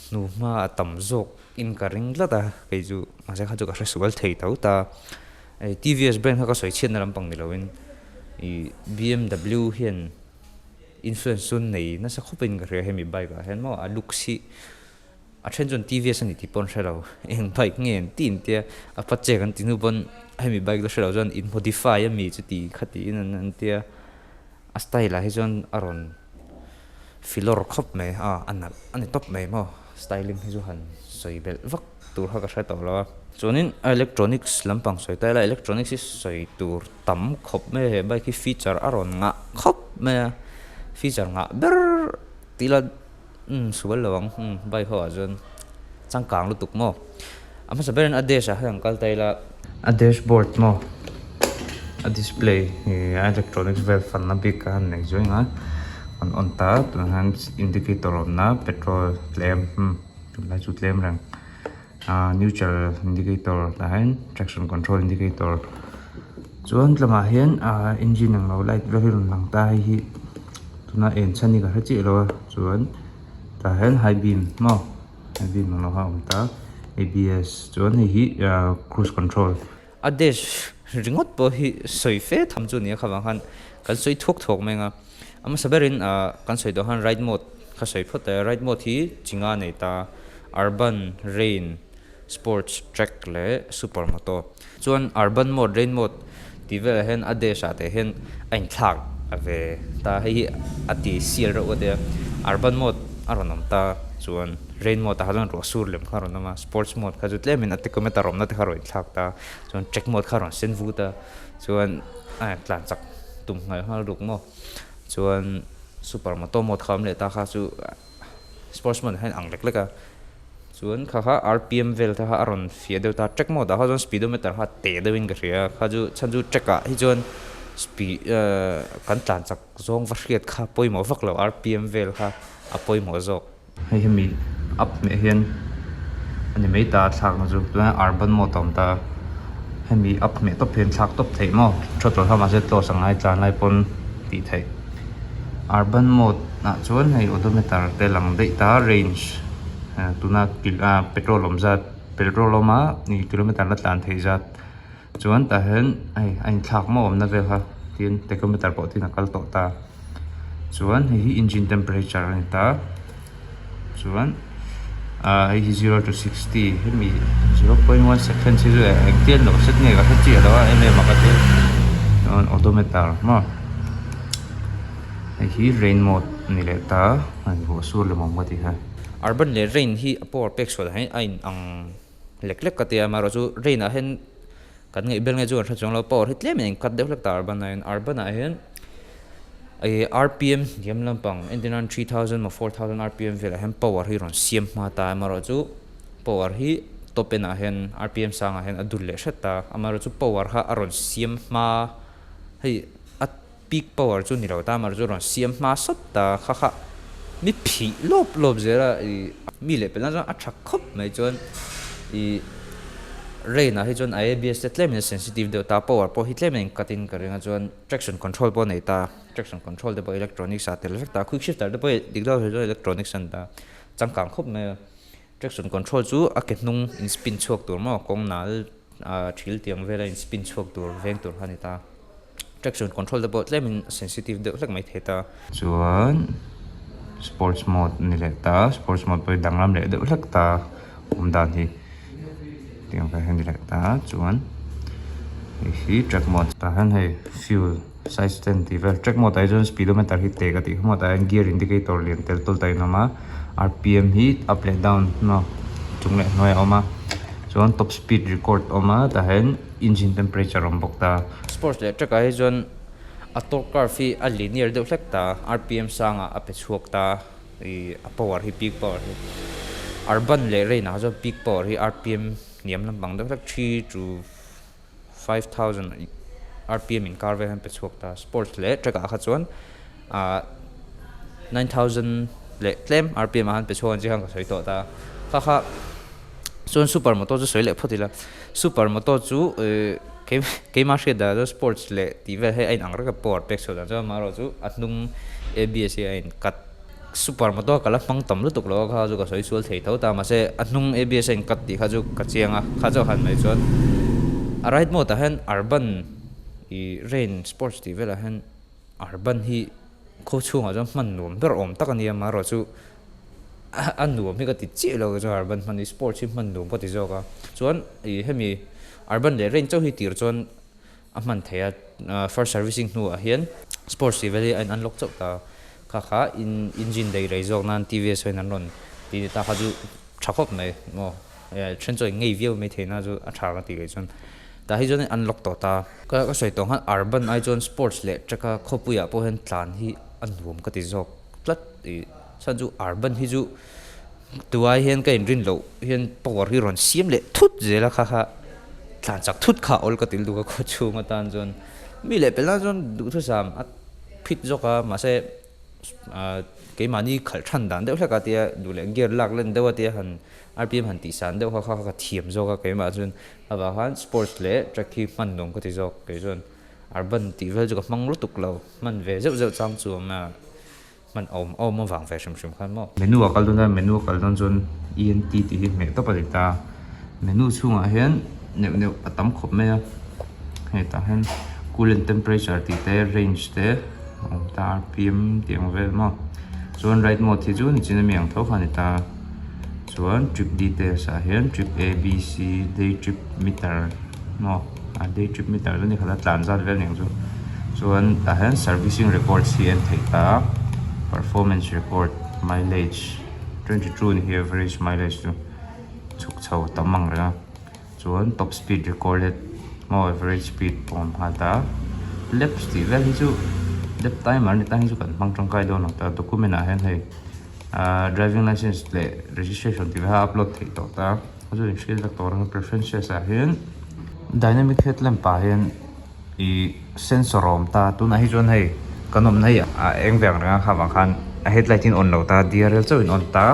hnu hma a tam zawk in ka ring tlat a kei chu mahse kha chu ka hre sual thei tho ta hei TVS brand kha ka sawi chhiatna lampang ni loin ih BMW hian influence chu nei nasa khawp in ka hria hemi bike ah hian maw a looks hi A then chuan TVS a ni tih pawh an hre lo, eng bike nge an ti an tia, a pa check an ti hnu pawn hemi bike la hre lo chuan in modify a mi chu ti kha tiin an an tia, a style ah hi chuan a rawn filawr khawp mai a, a nalh a ni tawp mai maw, styling hi chu han sawi belh vak tur kha ka hre tawh lo a. Chuanin a electronics lampang sawi ta ila electronics hi sawi tur tam khawp mai a, he bike hi feature a rawn ngah khawp mai a, feature ngah ber tih ila. Umm sual lo ang umm bike ho ah chuan changkang lutuk maw a hmasa berin a dash ah hian an kal ta ila. A dashboard maw a display ih a electronics vel fanna bik a han nei zuai ang a an on ta tunah hian indicator a awm a petrol tlem umm tunlai chu tlem reng ah neutral indicator tah hian traction control indicator chuan tlangah hian ah engine ang lo light vel hi a rawn lang ta hei hi tuna en chhan hi ka hre chiah lo a chuan tah hian high beam maw high beam ang lo kha a awm ta A B S chuan hei hi ah cruise control a dash ringawt pawh hi sawi fe tham chu a ni a kha vang khan kan sawi thuak thuak mai ang a a hmasa berin ah kan sawi tawh khan ride mode ka sawi phawt a ride mode hi chi nga a nei ta. Urban, Rain, Sports, Track leh Super Moto. Chuan Urban Mode, Rain Mode tih velah hian a dash ah te hian a inthlak ve ta, hei hi a ti sial reuh a tia. Urban Mode a rawn awm ta chuan Rain Mode ah kha chuan ruah sur lem kha a rawn awm a, Sports Mode kha chu tlemin a tachometer awmna te kha a rawn inthlak ta, chuan Track Mode kha a rawn sen vut a, chuan a tlan chak tum nghal nghal ruk maw. Chuan Super Moto Mode kha a awm leh ta kha chu. Sports mode ah hian ang lek lek a, chuan kha kha rpm vel te kha a rawn fiah deuh ta, track mode ah kha chuan speedometer kha teh deuh in ka hria a, kha chu chhan chu track ah hi chuan speed ehh kan tlan chak zawng va hriat kha pawimawh vak lo rpm vel kha a pawimawh zawk. Hei hemi up hmeh hian a ni mai ta thlakna chu tunah urban mode a awm ta, hemi up hmeh tawp hian thlak tawp theih maw throttle kha mahse close a ngai tlan lai pawn tih theih. Urban mode ah chuan hei odometer te lang daih ta range tuna petrol awm zat petrol awma kilometer la tlan theih zat chuan tah hian hei a inthlak maw awmna vel kha tin tachometer pawh tin a kal tawh ta chuan hei hi engine temperature a ni ta chuan ah hei hi zero to 60 hemi 0.1 seconds hi chu engtian lo set nge ka hre chiah lo a em em a ka ti chuan odometer maw hei hi rain mode a ni leh ta a ruah sur lem awm ka ti kha. Urban leh rain hi a power pek sual hi a in ang lek lek ka ti a amaherawhchu rain ah hian kan ngaih ber nge chu kan hre chuang lo power hi tlem in a in cut deuh hlek ta urban ah hian urban ah hian Ih rpm hniam lampang entir nan 3000 emaw 4000 rpm velah hian power hi rawn siam hma ta amaherawh chu power hi top en ah hian rpm sangah hian a dul leh hret ta amaherawh chu power kha a rawn siam hma hei a peak power chu ni lo ta amaherawh chu a rawn siam hma sawt ta kha kha mi phih lawp lawp zel a ih mi leh pelh nan chuan a tha khawp mai chuan ih rain ah hi chuan a abs te tlem in a sensitive deuh ta power pawh hi tlem a in cut in ka ring a chuan. Traction control pawh a nei ta, traction control te pawh electronics ah a tel vek ta, quick shifter te pawh dik deuh ah chuan electronics a ni ta, changkang khawp mai a, traction control chu a ke hnung in spin chhuak tur maw kawng nal ah thil tiang vel a in spin chhuak tur veng tur kha a ni ta, traction control te pawh tlem in sensitive deuh hlek mai thei ta. Chuan sports mode a ni leh ta, sports mode pawh hi danglam leh deuh hlek ta awm dan hi. Tiang vel hi a ni leh ta chuan hei hi track mode tah hian hei fuel size ten tih vel track mode ah hi chuan speedometer hi teh ka tih kha maw tah hian gear indicator lian tel tawl ta in a awm a rpm hi up leh down maw chung leh hnuai a awm a chuan top speed record a awm a tah hian engine temperature a awm bawk ta. Sports leh track ah hi chuan a torque curve hi a linear deuh hlek ta rpm sangah a pe chhuak ta. Ih a power hi peak power hi urban leh rain ah chuan peak power hi rpm hniam lampang deuh hlek 3 to 5000 rpm inkar vel hian pe chhuak ta sports leh track ah kha chuan ah 9000 leh tlem rpm ah khan pe chhuak ang chi khan ka sawi tawh ta kha kha chuan super moto chu sawi leh phawt ila super moto chu ih keimah hriat dan ah chuan sports leh tih vel hi a inang reng a power pek chhuah dan chuan amaherawhchu chu a hnung abs hi a in cut. Super motor ka la hmang tam lutuk lo a kha chu ka sawi sual thei tho ta mahse a hnung abs a in cut tih kha chu ka chiang a kha chu a han mai chuan a ride mode ah hian urban ih rain sports tih velah hian urban hi khaw chhungah chuan hman nuam ber awm tak a nia amaherawh chu a nuam hi ka ti chiah lo chuan urban hman hi sports hi hman nuam ka ti zawk a chuan ih hemi urban leh rain chauh hi tir chuan. A hman thei a, first servicing hnuah hian sports tih vel hi a in unlock chauh ta. Kha kha in engine daih rei zawk nan TVS ho in an rawn ti ta kha chu tha khawp mai maw. Then chuan in ngei viau mai theihna chu a tha ka tih leh chuan tah hi chuan in unlock tawh ta. Ka ka sawi tawh khan urban ai chuan sports leh track a khawpuiah pawh hian tlan hi a nuam ka ti zawk tlat ih chhan chu urban hi chu Tuai hian ka inrin loh hian power hi rawn siam leh thut zel a kha kha tlan chak thut kha awl ka til duk a khaw chhung atan chuan mi leh pelh nan chuan duhthusam a phit zawk a mahse ah keimahni khalh than dan deuh hlek a tia duh leh gear lak len deuh a tia han rpm han tih san deuh kha kha ka thiam zawk a keimah chuan avang khan sports leh track hi hman nuam ka ti zawk kei chuan urban tih vel chu ka hmang lutuk lo hman ve zeuh zeuh chang chu a awm a. Hman awm awm avang ve hrim hrim khan maw. Menu a kal dawn a, menu a kal dawn chuan ENT tih hi hmeh tawp a ni ta. Menu chhungah hian neuh neuh a tam khawp mai a, hetah hian coolant temperature tih te range te a awm ta rpm tih ang vel maw. Chuan ride mode hi chu nichin ami ang tho kha a ni ta. Chuan trip details ah hian trip A B C day trip meter maw a day trip meter chu ni khat a tlan zat vel aniang chu chuan tah hian servicing records hi a en theih ta a performance record mileage 22 ni hi average mileage chu chhuk chho tam ang reng a chuan top speed recorded maw average speed pawh a awm nghal ta a laps tih vel hi chu lap timer ni tan hi chu kan hmang tangkai dawn ang ta document ah hian hei. Ahh driving licence leh registration tih kha a upload theih tawh ta a chu inhriat vek tawh reng a preferences ah hian dynamic headlamp ah hian ih sensor a awm ta tunah hi chuan hei kan awmna hi a eng ve ang reng a kha vang khan a headlight hi an on lo ta D_R_L chauh in on ta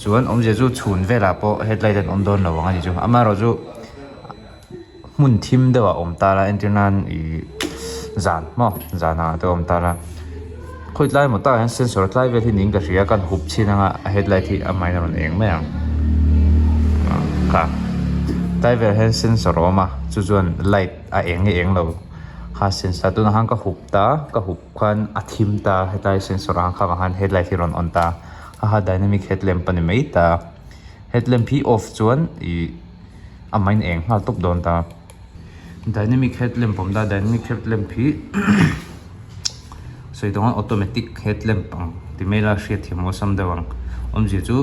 chuan awmzia chu chhun velah pawh headlight an on dawn lo ang a ni chu amaherawhchu. Hmun thim deuh ah awm ta la entir nan ih zan maw zan ah te awm ta la khawi tlai emaw takah hian sensor tlai vel hi niin ka hria kan hup chhin anga a headlight hi amahin a rawn eng mai ang kha tlai velah hian sensor a awm a chu chuan light a eng nge eng lo kha sensor tunah khan ka hup ta ka hup khan a thim ta hetlai sensor ah khan kha vang khan headlight hi a rawn on ta kha kha dynamic headlamp a ni mai ta headlamp hi off chuan ih. A main eng nghal tawp dawn ta. Dynamic headlamp awm ta dynamic headlamp hi sawi tawng a automatic headlamp ang ti mai ila hriatthiam awlsam deuh ang awmzia chu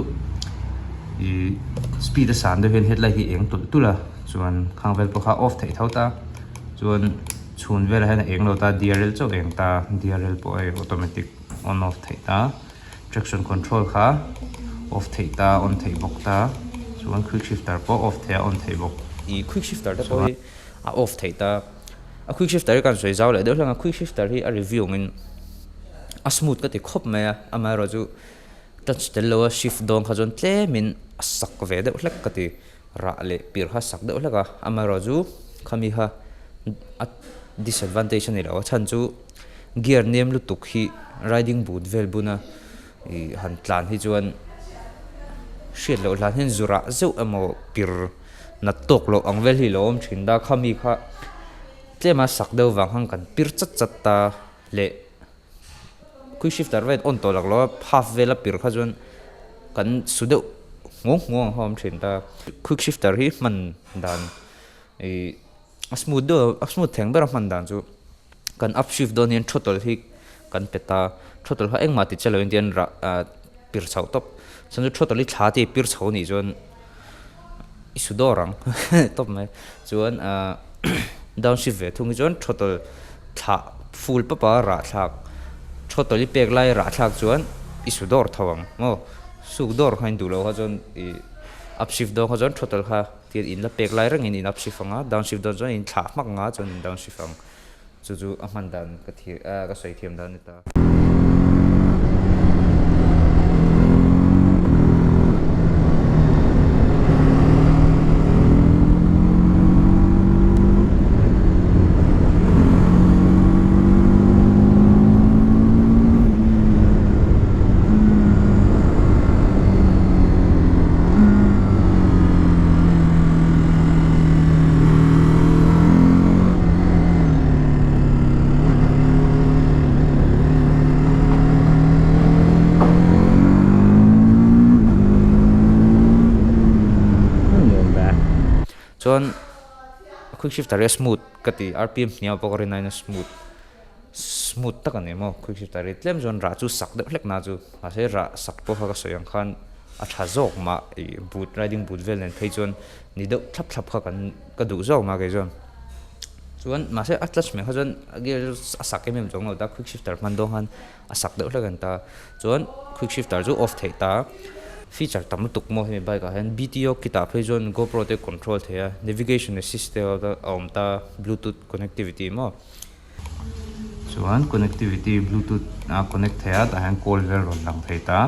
ih speed a san deuh hian headlight hi eng tulh tulh a chuan khang vel pawh kha off theih tho ta chuan chhun velah hian a eng lo ta D_R_L chauh a eng ta D_R_L pawh hei automatic on off theih ta. Traction control kha off theih ta on theih bawk ta chuan quick shifter pawh off theih a on theih bawk. I quick shifter te pawh hi a off theih ta a quick shifter hi kan sawi zau leh deuh hleng a quick shifter hi a review angin a smooth ka ti khawp mai a amaherawh chu touch tel lo a shift dawn kha chuan tlemin a sak ve deuh hlek ka ti rah leh pir kha sak deuh hlek a amaherawh chu khami kha a disadvantage a ni lo a chhan chu. Gear nem lutuk hi riding boot vel buna ih han tlan hi chuan hriat loh hlan hian zu rah zeuh emaw pir nat tawk loh ang vel hi a lo awm thin ta khami kha tlema sak deuh vang khan kan pir chat chat ta leh quick shifter vel on tawh lak lo a half vela pir kha chuan kan su deuh nghawng nghawng ang kha a awm thin ta quick shifter hi hman dan ih. A smooth deuh a smooth theng ber a hman dan chu kan up shift dawn hian throttle hi kan pe ta throttle kha engmah ti che lo in tian rah ah pir chhoh tawp chuan chu throttle hi thla te pir chho anih chuan i su dawr ang tawp mai chuan ah down shift ve thung hi chuan throttle thlah full pawp a rah thlak throttle i pek lai rah thlak chuan i su dawr tho ang maw suk dawr kha in duh loh kha chuan ih up shift dawn kha chuan throttle kha. Thil in la pek lai rengin in up shift ang a, down shift dawn chuan in thlah hmak ang a chuan in down shift ang. Chu chu a hman dan ka thir ah ka sawi thiam dan a ni ta. Chuan quick shifter hi a smooth ka ti R_P_M hniam pawh ka rin aiin a smooth smooth tak a ni maw quick shifter hi tlem chuan rah chu sak deuh hlek na chu mahse rah sak pawh kha ka sawi ang khan a tha zawk mah ih boot riding boot vel nen phei chuan ni deuh thlap thlap kha kan ka duh zawk mah kei chuan chuan mahse a clutch mai kha chuan a gear chu a sak em em chuang lo ta quick shifter hman dawn khan a sak deuh hlek a ni ta chuan quick shifter chu off theih ta feature tam lutuk maw hemi bike ah hian B_T_O kit ah phei chuan gopro te control thei a navigation assist te a awm ta bluetooth connectivity maw. Chuan connectivity bluetooth a connect thei a tah hian call vel rawn lang thei ta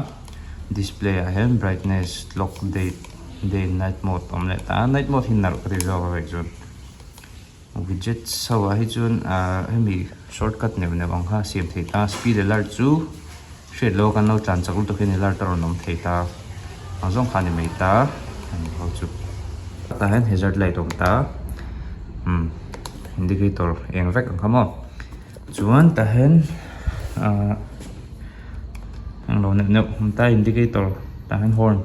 display ah hian brightness clock date day and night mode a awm leh ta night mode hi nalh ka ti zawk a hei chuan widgets ho ah hi chuan ahh hemi shortcut neuh neuh ang kha a siam thei ta speed alert chu hriat loh a kan lo tlan chak lutuk hian alert a rawn awm thei ta ang zawng kha a ni mai ta hemi ho chu tah hian hazard light a awm ta umm indicator eng vek ang kha maw chuan tah hian ahh englo neuh neuh awm ta indicator tah hian horn.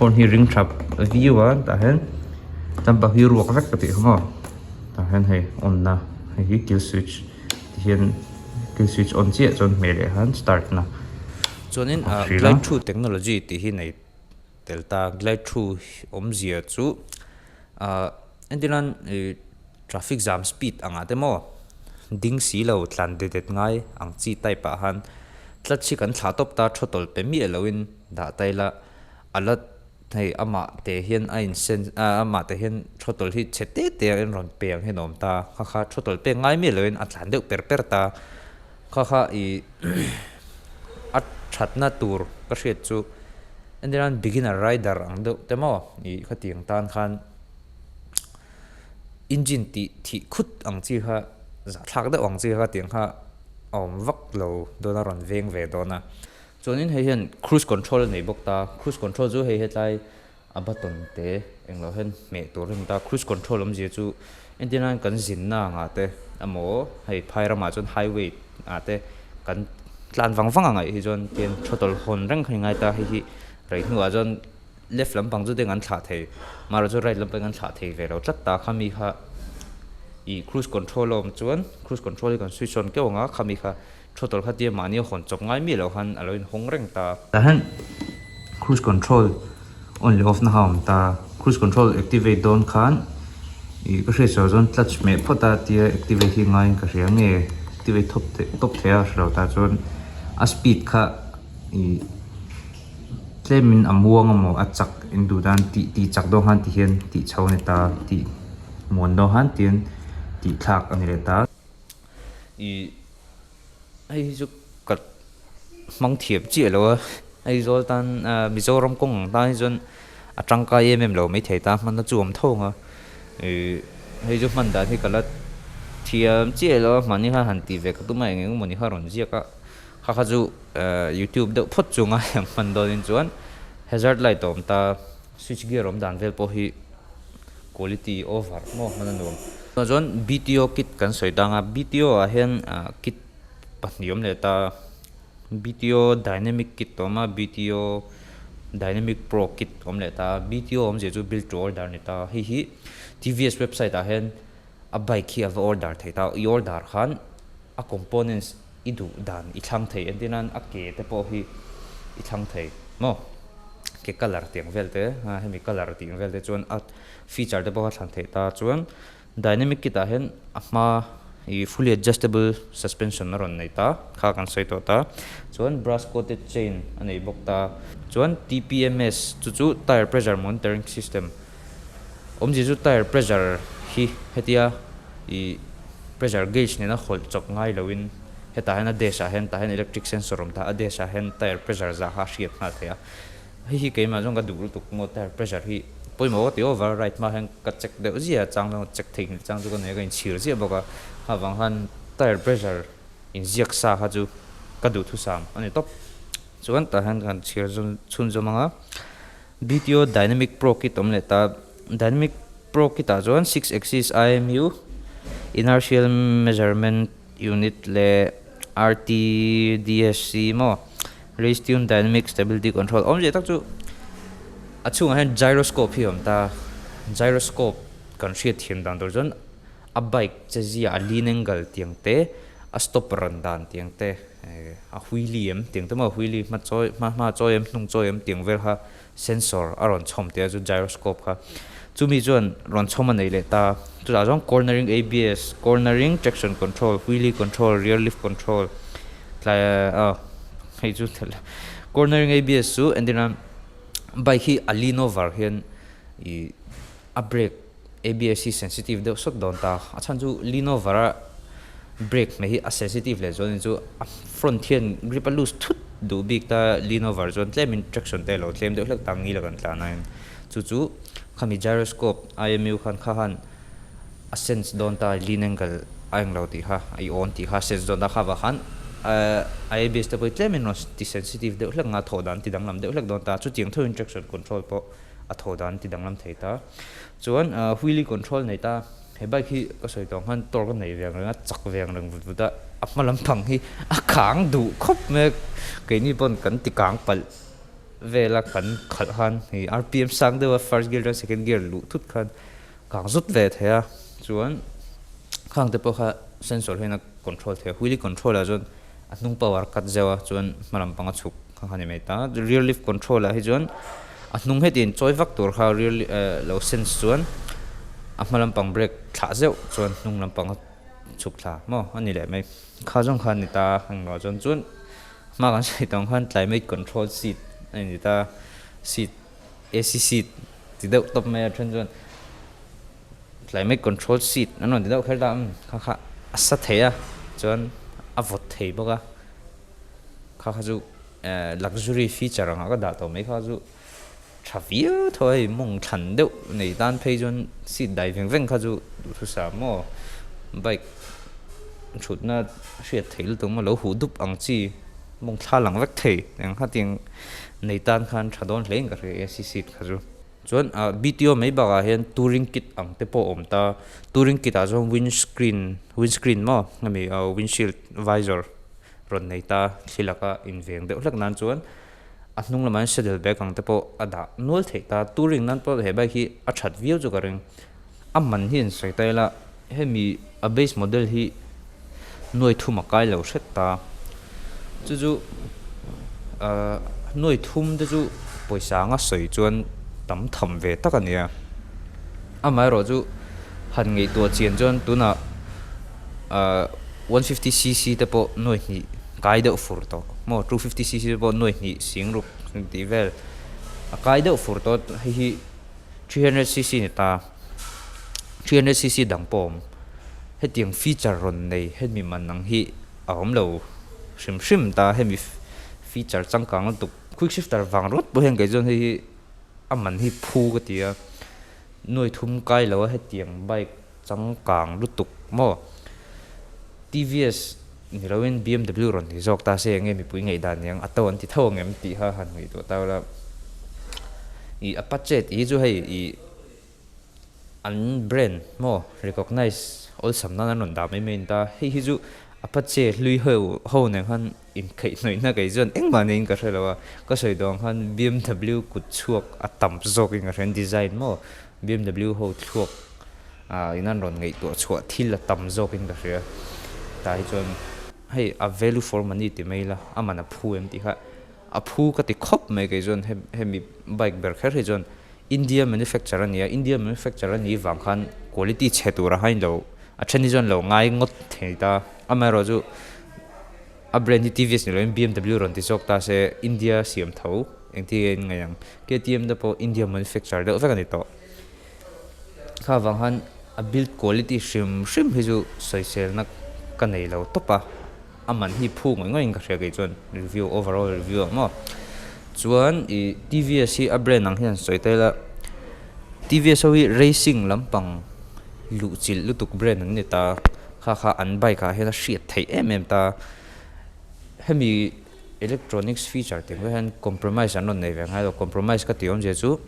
Horn hi ring tha viau a tah hian lampang hi ruak vek ka tih kha maw tah hian hei on na hei hi kill switch ti hian kill switch on chiah chuan hmeh leh khan start na Chuanin ah glide through technology tih hi nei tel ta glide through awmzia chu ah entirnan ih traffic jam speed angah te maw ding si lo tlan det det ngai ang chi type ah khan clutch hi kan thlah tawp ta thaw pe miah loin dah ta ila. A la hei amah te hian a in sen ah amah te hian thaw hi chhe te te a in rawn pe ang hian a awm ta kha kha thaw pek ngai miah loin a tlan deuh per per ta kha kha ih a thatna tur ka hriat chu entirnan beginner rider ang deuh te maw ih khatiang tan khan engine tih thih khut ang chi kha zahthlak deuh ang chi kha tiang kha a awm vak lo dawn a rawn veng ve dawn a. Chuanin hei hian cruise control a nei bawk ta, cruise control chu hei hetlai a button te englo hian hmeh tur a ni ta, cruise control awmzia chu entir nan kan zinna angah te emaw hei phai ramah chuan highway ah te kan tlan vang vang angaih hi chuan tian throttle hawn reng kha ni ngai ta, hei hi rei hnuah chuan left lampang chu deng an thlah thei marawh chu right lampang an thlah thei ve lo tlat ta khami kha ih cruise control a awm chuan cruise control hi kan switch on keuh ang a khami kha. Throttle kha tia mahni a hawn chawp ngai miah loh khan a lo inhawng reng ta. Tah hian cruise control on leh off na kha a awm ta. Cruise control activate dawn khan ih ka hriat sual chuan clutch hmeh phawt a tia activate hi ngaiin ka hria nge activate thawp theih tawp theih a hre lo ta chuan a speed kha ih tlemin a muang emaw a chak in duh dan tih tih chak dawn khan ti hian tih chho a ni ta tih muan dawn khan tihian tih thlak a ni leh ta. Ih hei hi chu ka hmang thiam chiah lo a Aizawl tan ah Mizoram kawng ang tan hi chuan a tangkai em em lo maithei ta hmanna chu a awm tho ang a ih hei chu hman dan hi ka la thiam chiah lo a hmanni khan han tih ve ka tum a eng eng emawni kha a rawn ziak a kha kha chu ah youtube deuh phawt chu ngai ang hman dawnin chuan hazard light a awm ta switch gear awm dan vel pawh hi. Quality over maw hman a nuam. Tunah chuan BTO kit kan sawi tang a, BTO ah hian kit pahnih awm leh ta, BTO dynamic kit a awm a, BTO dynamic pro kit a awm leh ta, BTO awmzia chu build to order a ni ta, hei hi TVS website ah hian a bike hi a va order thei ta, i order khan a components i duh dan i thlang thei entir nan a ke te pawh hi i thlang thei maw ke colour tih ang vel te a hemi colour tih ang vel te chuan a feature te pawh a thlan theih ta chuan dynamic kit ah hian a hma ih fully adjustable suspension a rawn nei ta kha kan sawi tawh ta chuan brass coated chain a nei bawk ta chuan T_P_M_S chu chu tyre pressure monitoring system awmzia chu tyre pressure hi hetia ih pressure gauge nena hawlh chawp ngai loin hetah hian a dash ah hian tah hian electric sensor awm ta a dash ah hian tyre pressure zah kha a hriat nghal theih a hei hi keimah chuan ka duh lutuk maw tyre pressure hi pawimawh ka ti over right hma hian ka check deuh ziah a chang chuan check theih nghilh chang chu ka nei a ka inchhir ziah bawk a avang khan tyre pressure inziak sa kha chu ka duhthusam a ni tawp chuan tah hian kan chhir chhunzawm ang a. BTO Dynamic Pro Kit awm leh ta. Dynamic Pro Kit ah chuan 6 axis IMU, Inertial Measurement Unit leh RTDSC maw, Race Tune Dynamic Stability Control awm zia tak chu a chhungah hian gyroscope hi a awm ta. Gyroscope kan hriat thiam dan tur chuan a bike che zia a lean angle tiang te, a stop ran dan tiang te, A wheelie em tiang te maw wheelie hma chawi hma hma chawi em hnung chawi em tiang vel kha sensor a rawn chhawm tih a chu gyroscope kha chumi chuan rawn chhawm a nei leh ta chutah chuan cornering A_B_S cornering traction control wheelie control rear lift control tlai ah hei chu cornering A_B_S chu entirna bike hi a lean over hian ih a brake A_B_S hi sensitive deuh sawt dawn ta a chhan chu lean over a brake hmeh hi a sensitive leh zual chu a front hian grip a loose thut duh bik ta lean over chuan tlem in traction te a lo tlem deuh hlek ta ngil a kan tlan a chu chu khami gyroscope I_M_U khan kha khan a sense dawn ta lean angle a englo tih kha a i awn tih kha a sense dawn ta kha vah khan A_B_S te pawh hi tlem in rawn ti sensitive deuh hlek anga thawh dan ti danglam deuh hlek dawn ta chutiang tho in traction control pawh a thaw dan ti danglam thei ta. Chuan wheelie control nei ta, he bike hi ka sawi tawh ang khan torque a nei ve ang reng a, chak ve ang reng vut vut a, a hma lampang hi a kang duh khawp mai a, keini pawn kan ti kang palh vela kan khalh khan hei rpm sang deuha first gear atang second gear luh thut khan kang zut ve thei a chuan khang te pawh kha sensor hian a control thei a wheelie control ah chuan a hnung power cut zeuh a chuan hma lam panga chhuk kha kha ni mai ta rear lift control ah hi chuan a hnung heti in chawi vak tur kha rear eh lo sense chuan a hma lampang brake thlah zeuh chuan hnung lampang a chhuk thla maw a ni leh mai kha zawng kha a ni ta englo chuan chuan hma kan sawi tawng khan climate control seat a ni ta seat A_C seat ti deuh tawp mai a then chuan climate control seat an rawn ti deuh kher ta umm kha kha a sa thei a chuan a vawt thei bawk a kha kha chu eh luxury feature ang ah ka dah tawh mai kha chu tha viau tho a hei mawng thlan deuh nei tan phei chuan seat dai veng veng kha chu duhthusam maw bike thutna hriat theih lutuk maw lo huh dup ang chi mawng thla lang vek thei eng khatiang nei tan khan tha dawn hle in ka hria A_C seat kha chu. Chuan ah B_T_O mai bakah hian touring kit ang te pawh a awm ta touring kit ah chuan windscreen windscreen maw hemi ah windshield visor rawn nei ta thli laka inveng deuh hlek nan chuan a hnung lamah hian saddle bag ang te pawh a dah nual theih ta touring nan pawh he bike hi a that viau chu ka ring a man hi an sawi ta ila hemi a base model hi nuai thum a kai lo hret ta chu chu ahh nuai thum te chu pawisa anga sawi chuan tam tham ve tak a ni a amaherawh chu han ngaihtuah chian chuan tunah ahh one fifty cc te pawh nuai hnih kai deuh fur tawh maw 250 cc te pawh nuai hnih sing ruk tih vel a kai deuh fur tawh hei hi 300 cc ni ta 300 cc dang pawh a awm hetiang feature rawn nei hemi man ang hi a awm lo hrim hrim ta hemi feature changkang lutuk quick shifter vang rawt pawh hian kei chuan hei hi a man hi phu ka ti a nuai thum kai lo a hetiang bike changkang lutuk maw T_V_S ni loin B_M_W rawn ni zawk ta se enge mipui ngaihdan ni ang a to an ti tho ang em tih kha han ngaihtuah ta ula ih Apache tih hi chu hei ih an brand maw recognize awlsam nan an rawn dah mai mai a ni ta hei hi chu Apache hlui ho ho nen khan inkhaihnawihna kei chuan engmah niin ka hre lo a ka sawi duh ang khan B_M_W kut chhuak a tam zawkin ka hria an design maw B_M_W ho thluak ah in an rawn ngaihtuah chhuah thil a tam zawkin ka hria tah hi chuan hei a value for money ti mai ila a man a phu em tih kha a phu ka ti khawp mai kei chuan hemi bike ber kher hi chuan India manufacture a ni a India manufacture a nih vang khan quality chhe tur a hain lo a then hi chuan lo ngai ngawt thei ta amaherawh chu a brand hi T_V_S ni lovin B_M_W rawn ti zawk ta se India siam tho engtin nge an ngaih ang K_T_M te pawh India manufacture deuh vek a ni tawh. Kha vang khan a build quality hrim hrim hi chu sawiselna ka nei lo tawp a, a man hi phu ngawih ngawih in ka hria kei chuan review overall review ang maw. Chuan ih T_V_S hi a brand ang hian sawi ta ila T_V_S ho hi racing lampang luh chilh lutuk brand an ni ta, kha kha an bike ah hian a hriat theih em em ta, hemi electronics feature tih ang hian compromise an rawn nei ve ngai lo compromise ka tih awmzia chu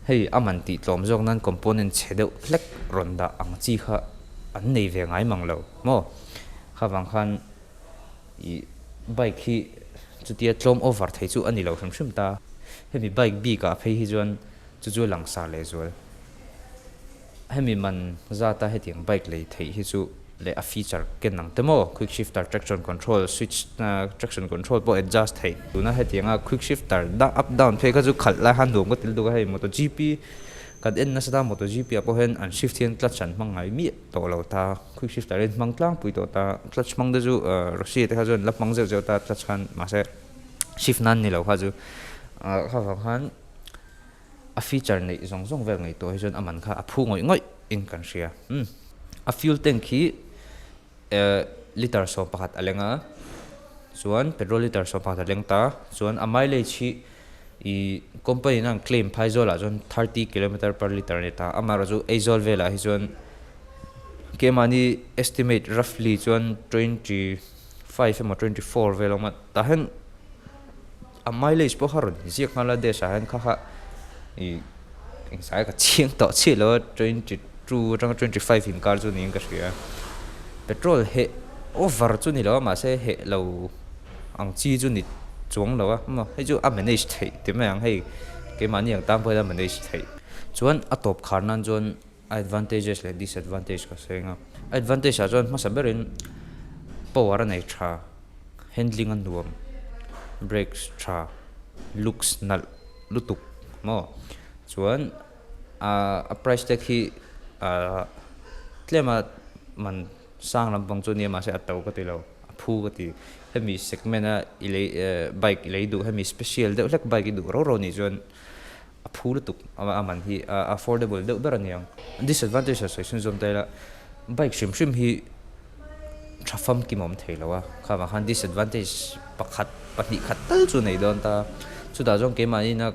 hei a man tih tlawm zawk nan component chhe deuh hlek rawn dah ang chi kha an nei ve ngai mang lo maw kha vang khan ih bike hi chutia tlawm over thei chu a ni lo hrim hrim ta hemi bike bik ah phei hi chuan chu chu langsar leh zual. Hemi man zata hetiang bike lei theih hi chu leh a feature ken ang te maw quick shifter traction control switch traction control pawh adjust theih tuna hetianga quick shifter up down phei kha chu khalh lai khan nuam ka ti lutuk a hei moto G_P kan en nasa ta moto G_P ah pawh hian an shift hian clutch an hmang ngai miah tawh lo ta quick shifter hi an hmang tlangpui tawh ta clutch hmang te chu Rossi te kha chuan la hmang zeuh zeuh ta clutch khan mahse shift nan ni lo kha chu kha vang khan. A feature neih zawng zawng vel ngaihtuah hi chuan a man kha a phu ngawih ngawih in kan hria. Umm a fuel tank hi eh liter 11 a leng a, chuan petrol liter 11 a leng ta, chuan a mileage hi ih company in a an claim phai zawlah chuan 30 kilometer per liter a ni ta, amaherawh chu Aizawl velah hi chuan keimahni estimate roughly chuan 25 emaw 24 vel a awm a, tah hian. A mileage pawh kha rawn inziak nghal a dash ah hian kha kha ih engzai ka chiang tawh chiah lo a 22 atanga 25 inkar chu niin ka hria petrol heh over chu ni lo a mahse heh lo ang chi chu ni chuang lo a maw hei chu a manage theih ti mai ang hei keimahni ang tan pawh hian a manage theih chuan a tawp khar nan chuan a advantages leh disadvantage ka sawi ang a advantage ah chuan hmasa berin power a nei tha handling a nuam brakes tha looks nalh lutuk maw chuan ahh a price tag hi ahh tlem a man sang lampang chu nia mahse a to ka ti lo a phu ka ti hemi segment a i lei ehh bike i lei duh hemi special deuh hlek bike i duh rau rau anih chuan a phu lutuk a man hi a affordable deuh ber a ni ang. Disadvantage a sawi chhunzawm ta ila bike hrim hrim hi tha famkim a awm thei lo a, kha vang khan disadvantage pakhat pahnih khat tal chu a nei dawn ta, chutah chuan keimahni ina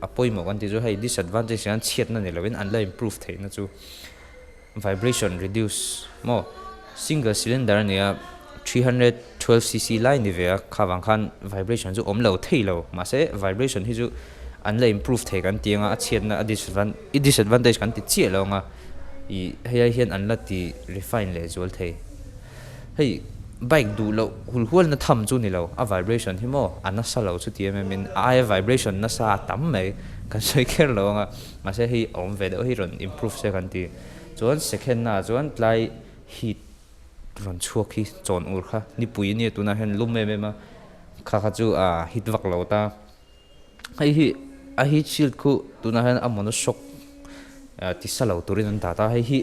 a pawimawh kan tih chu hei disadvantage hian chhiatna ni lovin an la improve theihna chu vibration reduce maw single cylinder a ni a 312 cc lai ni ve a kha vang khan vibration chu awm lo thei lo mahse vibration hi chu an la improve thei kan tih anga a chhiatna a disadvantage kan ti chiah lo anga ih hei ai hian an la ti refine leh zual thei hei bike duh loh hul hual na tham chu ni lo a vibration hi maw a nasa lo chu ti em em in a aia vibration nasa a tam mai kan sawi kher lo anga mahse hei a awm ve deuh hi rawn improve se kan ti chuan second na ah chuan tlai heat rawn chhuak hi chawn ur kha nipui ania tunah hian lum em em a kha kha chu a hit vak lo ta hei hi a heat shield khu tunah hian a monoshock ti sa lo turin an dah ta hei hi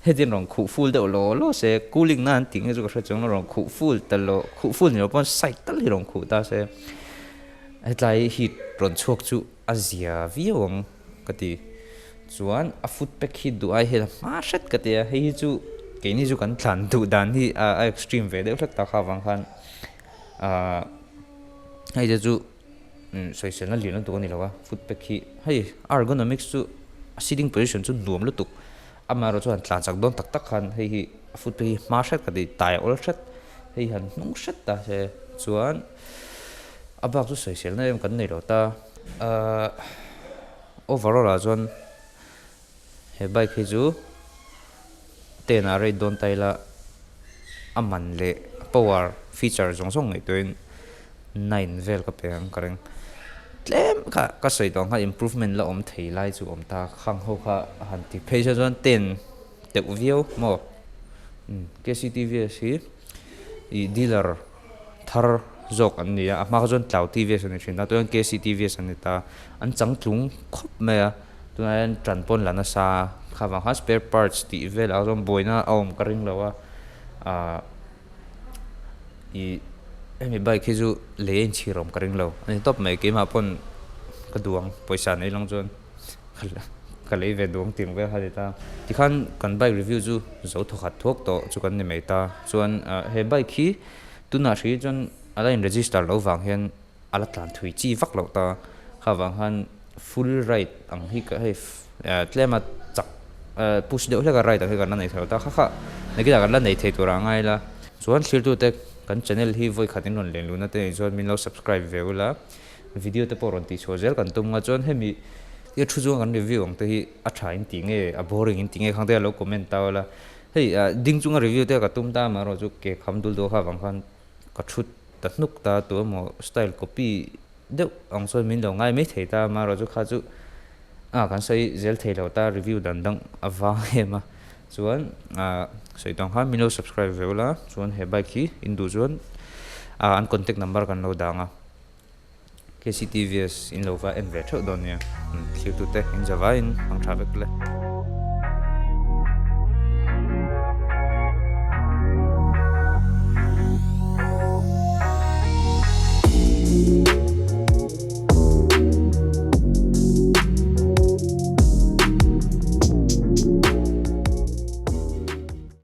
hetiang rawn khuh ful deuh law law se cooling na an tih nge chu ka hre chuang lo rawn khuh ful ta lo khuh ful ni lo pawn side tal hi rawn khuh ta se hetlai heat rawn chhuak chu a zia viau ang ka ti chuan a foot pack hi duh ai hian a hma hret ka ti a hei hi chu keini chu kan thlan duh dan hi a extreme ve deuh hlek ta kha avang khan ahh hei te chu sawiselna lian lutuk a ni lo a foot pack hi hei ergonomics chu a sitting position chu nuam lutuk amaherawh chuan tlan chak dawn tak tak khan hei hi a foot pack hi hma hret ka ti tai a awl hret hei han hnung hret ta se chuan a bak chu sawiselna em kan nei lo ta ahh overall ah chuan he bike hi chu ten ah rate dawn ta ila a man leh power feature zawng zawng ngaihtuahin nine vel ka pe ang ka ring tlem kha ka sawi tawh ang kha improvement la awm thei lai chu awm ta khang ho kha han ti phei se chuan ten deuh viau maw K_C_T_V_S hi ih dealer thar zawk an ni a a hma kha chuan tlau T_V_S an ni thin a tunah hian K_C_T_V_S an ni ta an changtlung khawp mai a tunah hian tan pawn la nasa a kha vang khan spare parts tih velah chuan buaina a awm ka ring lo a ahh ih hemi bike hi chu lei a inchhir awm ka ring lo a ni tawp mai keimah pawn ka duh ang pawisa nei lang chuan. Ka lei ve duang ting vel kha ti ta. Tikhan kan bike review chu zo thawkhat thuak tawh chu kan ni mai ta. Chuan he bike hi tunah hri chuan a la in register loh vang hian a la tlan thui chi vak loh ta. Kha vang khan full ride ang hi ka hei tlem a chak push deuh hlek a ride ang hi kan la nei thei lo ta. Kha kha nakinah kan la nei thei tur ah ngai ila. Chuan thirtute kan channel hi vawi khat in rawn len luhna te nih chuan min lo subscribe ve ula. Video te pawh rawn tih chhuah zel kan tum nga chuan hemi i thu chunga kan review ang te hi a tha in tih nge a boring in tih nge khang te a lo comment ta ula hei ah ding chunga review te ka tum ta amaherawh chu ke kham dul deuh kha avang khan ka thut ta hnuk ta tu emaw style copy deuh ang chuan min lo ngai mai thei ta amaherawh chu kha chu ah kan sawi zel thei lo ta review dan dang a vang em a chuan ah sawi tawng khan min lo subscribe ve ula chuan he bike hi in duh chuan ah an contact number kan lo dang a. KCTVS in lo va en ve theuh dawn nia. Thirtute in zavaiin hmang tha vek le.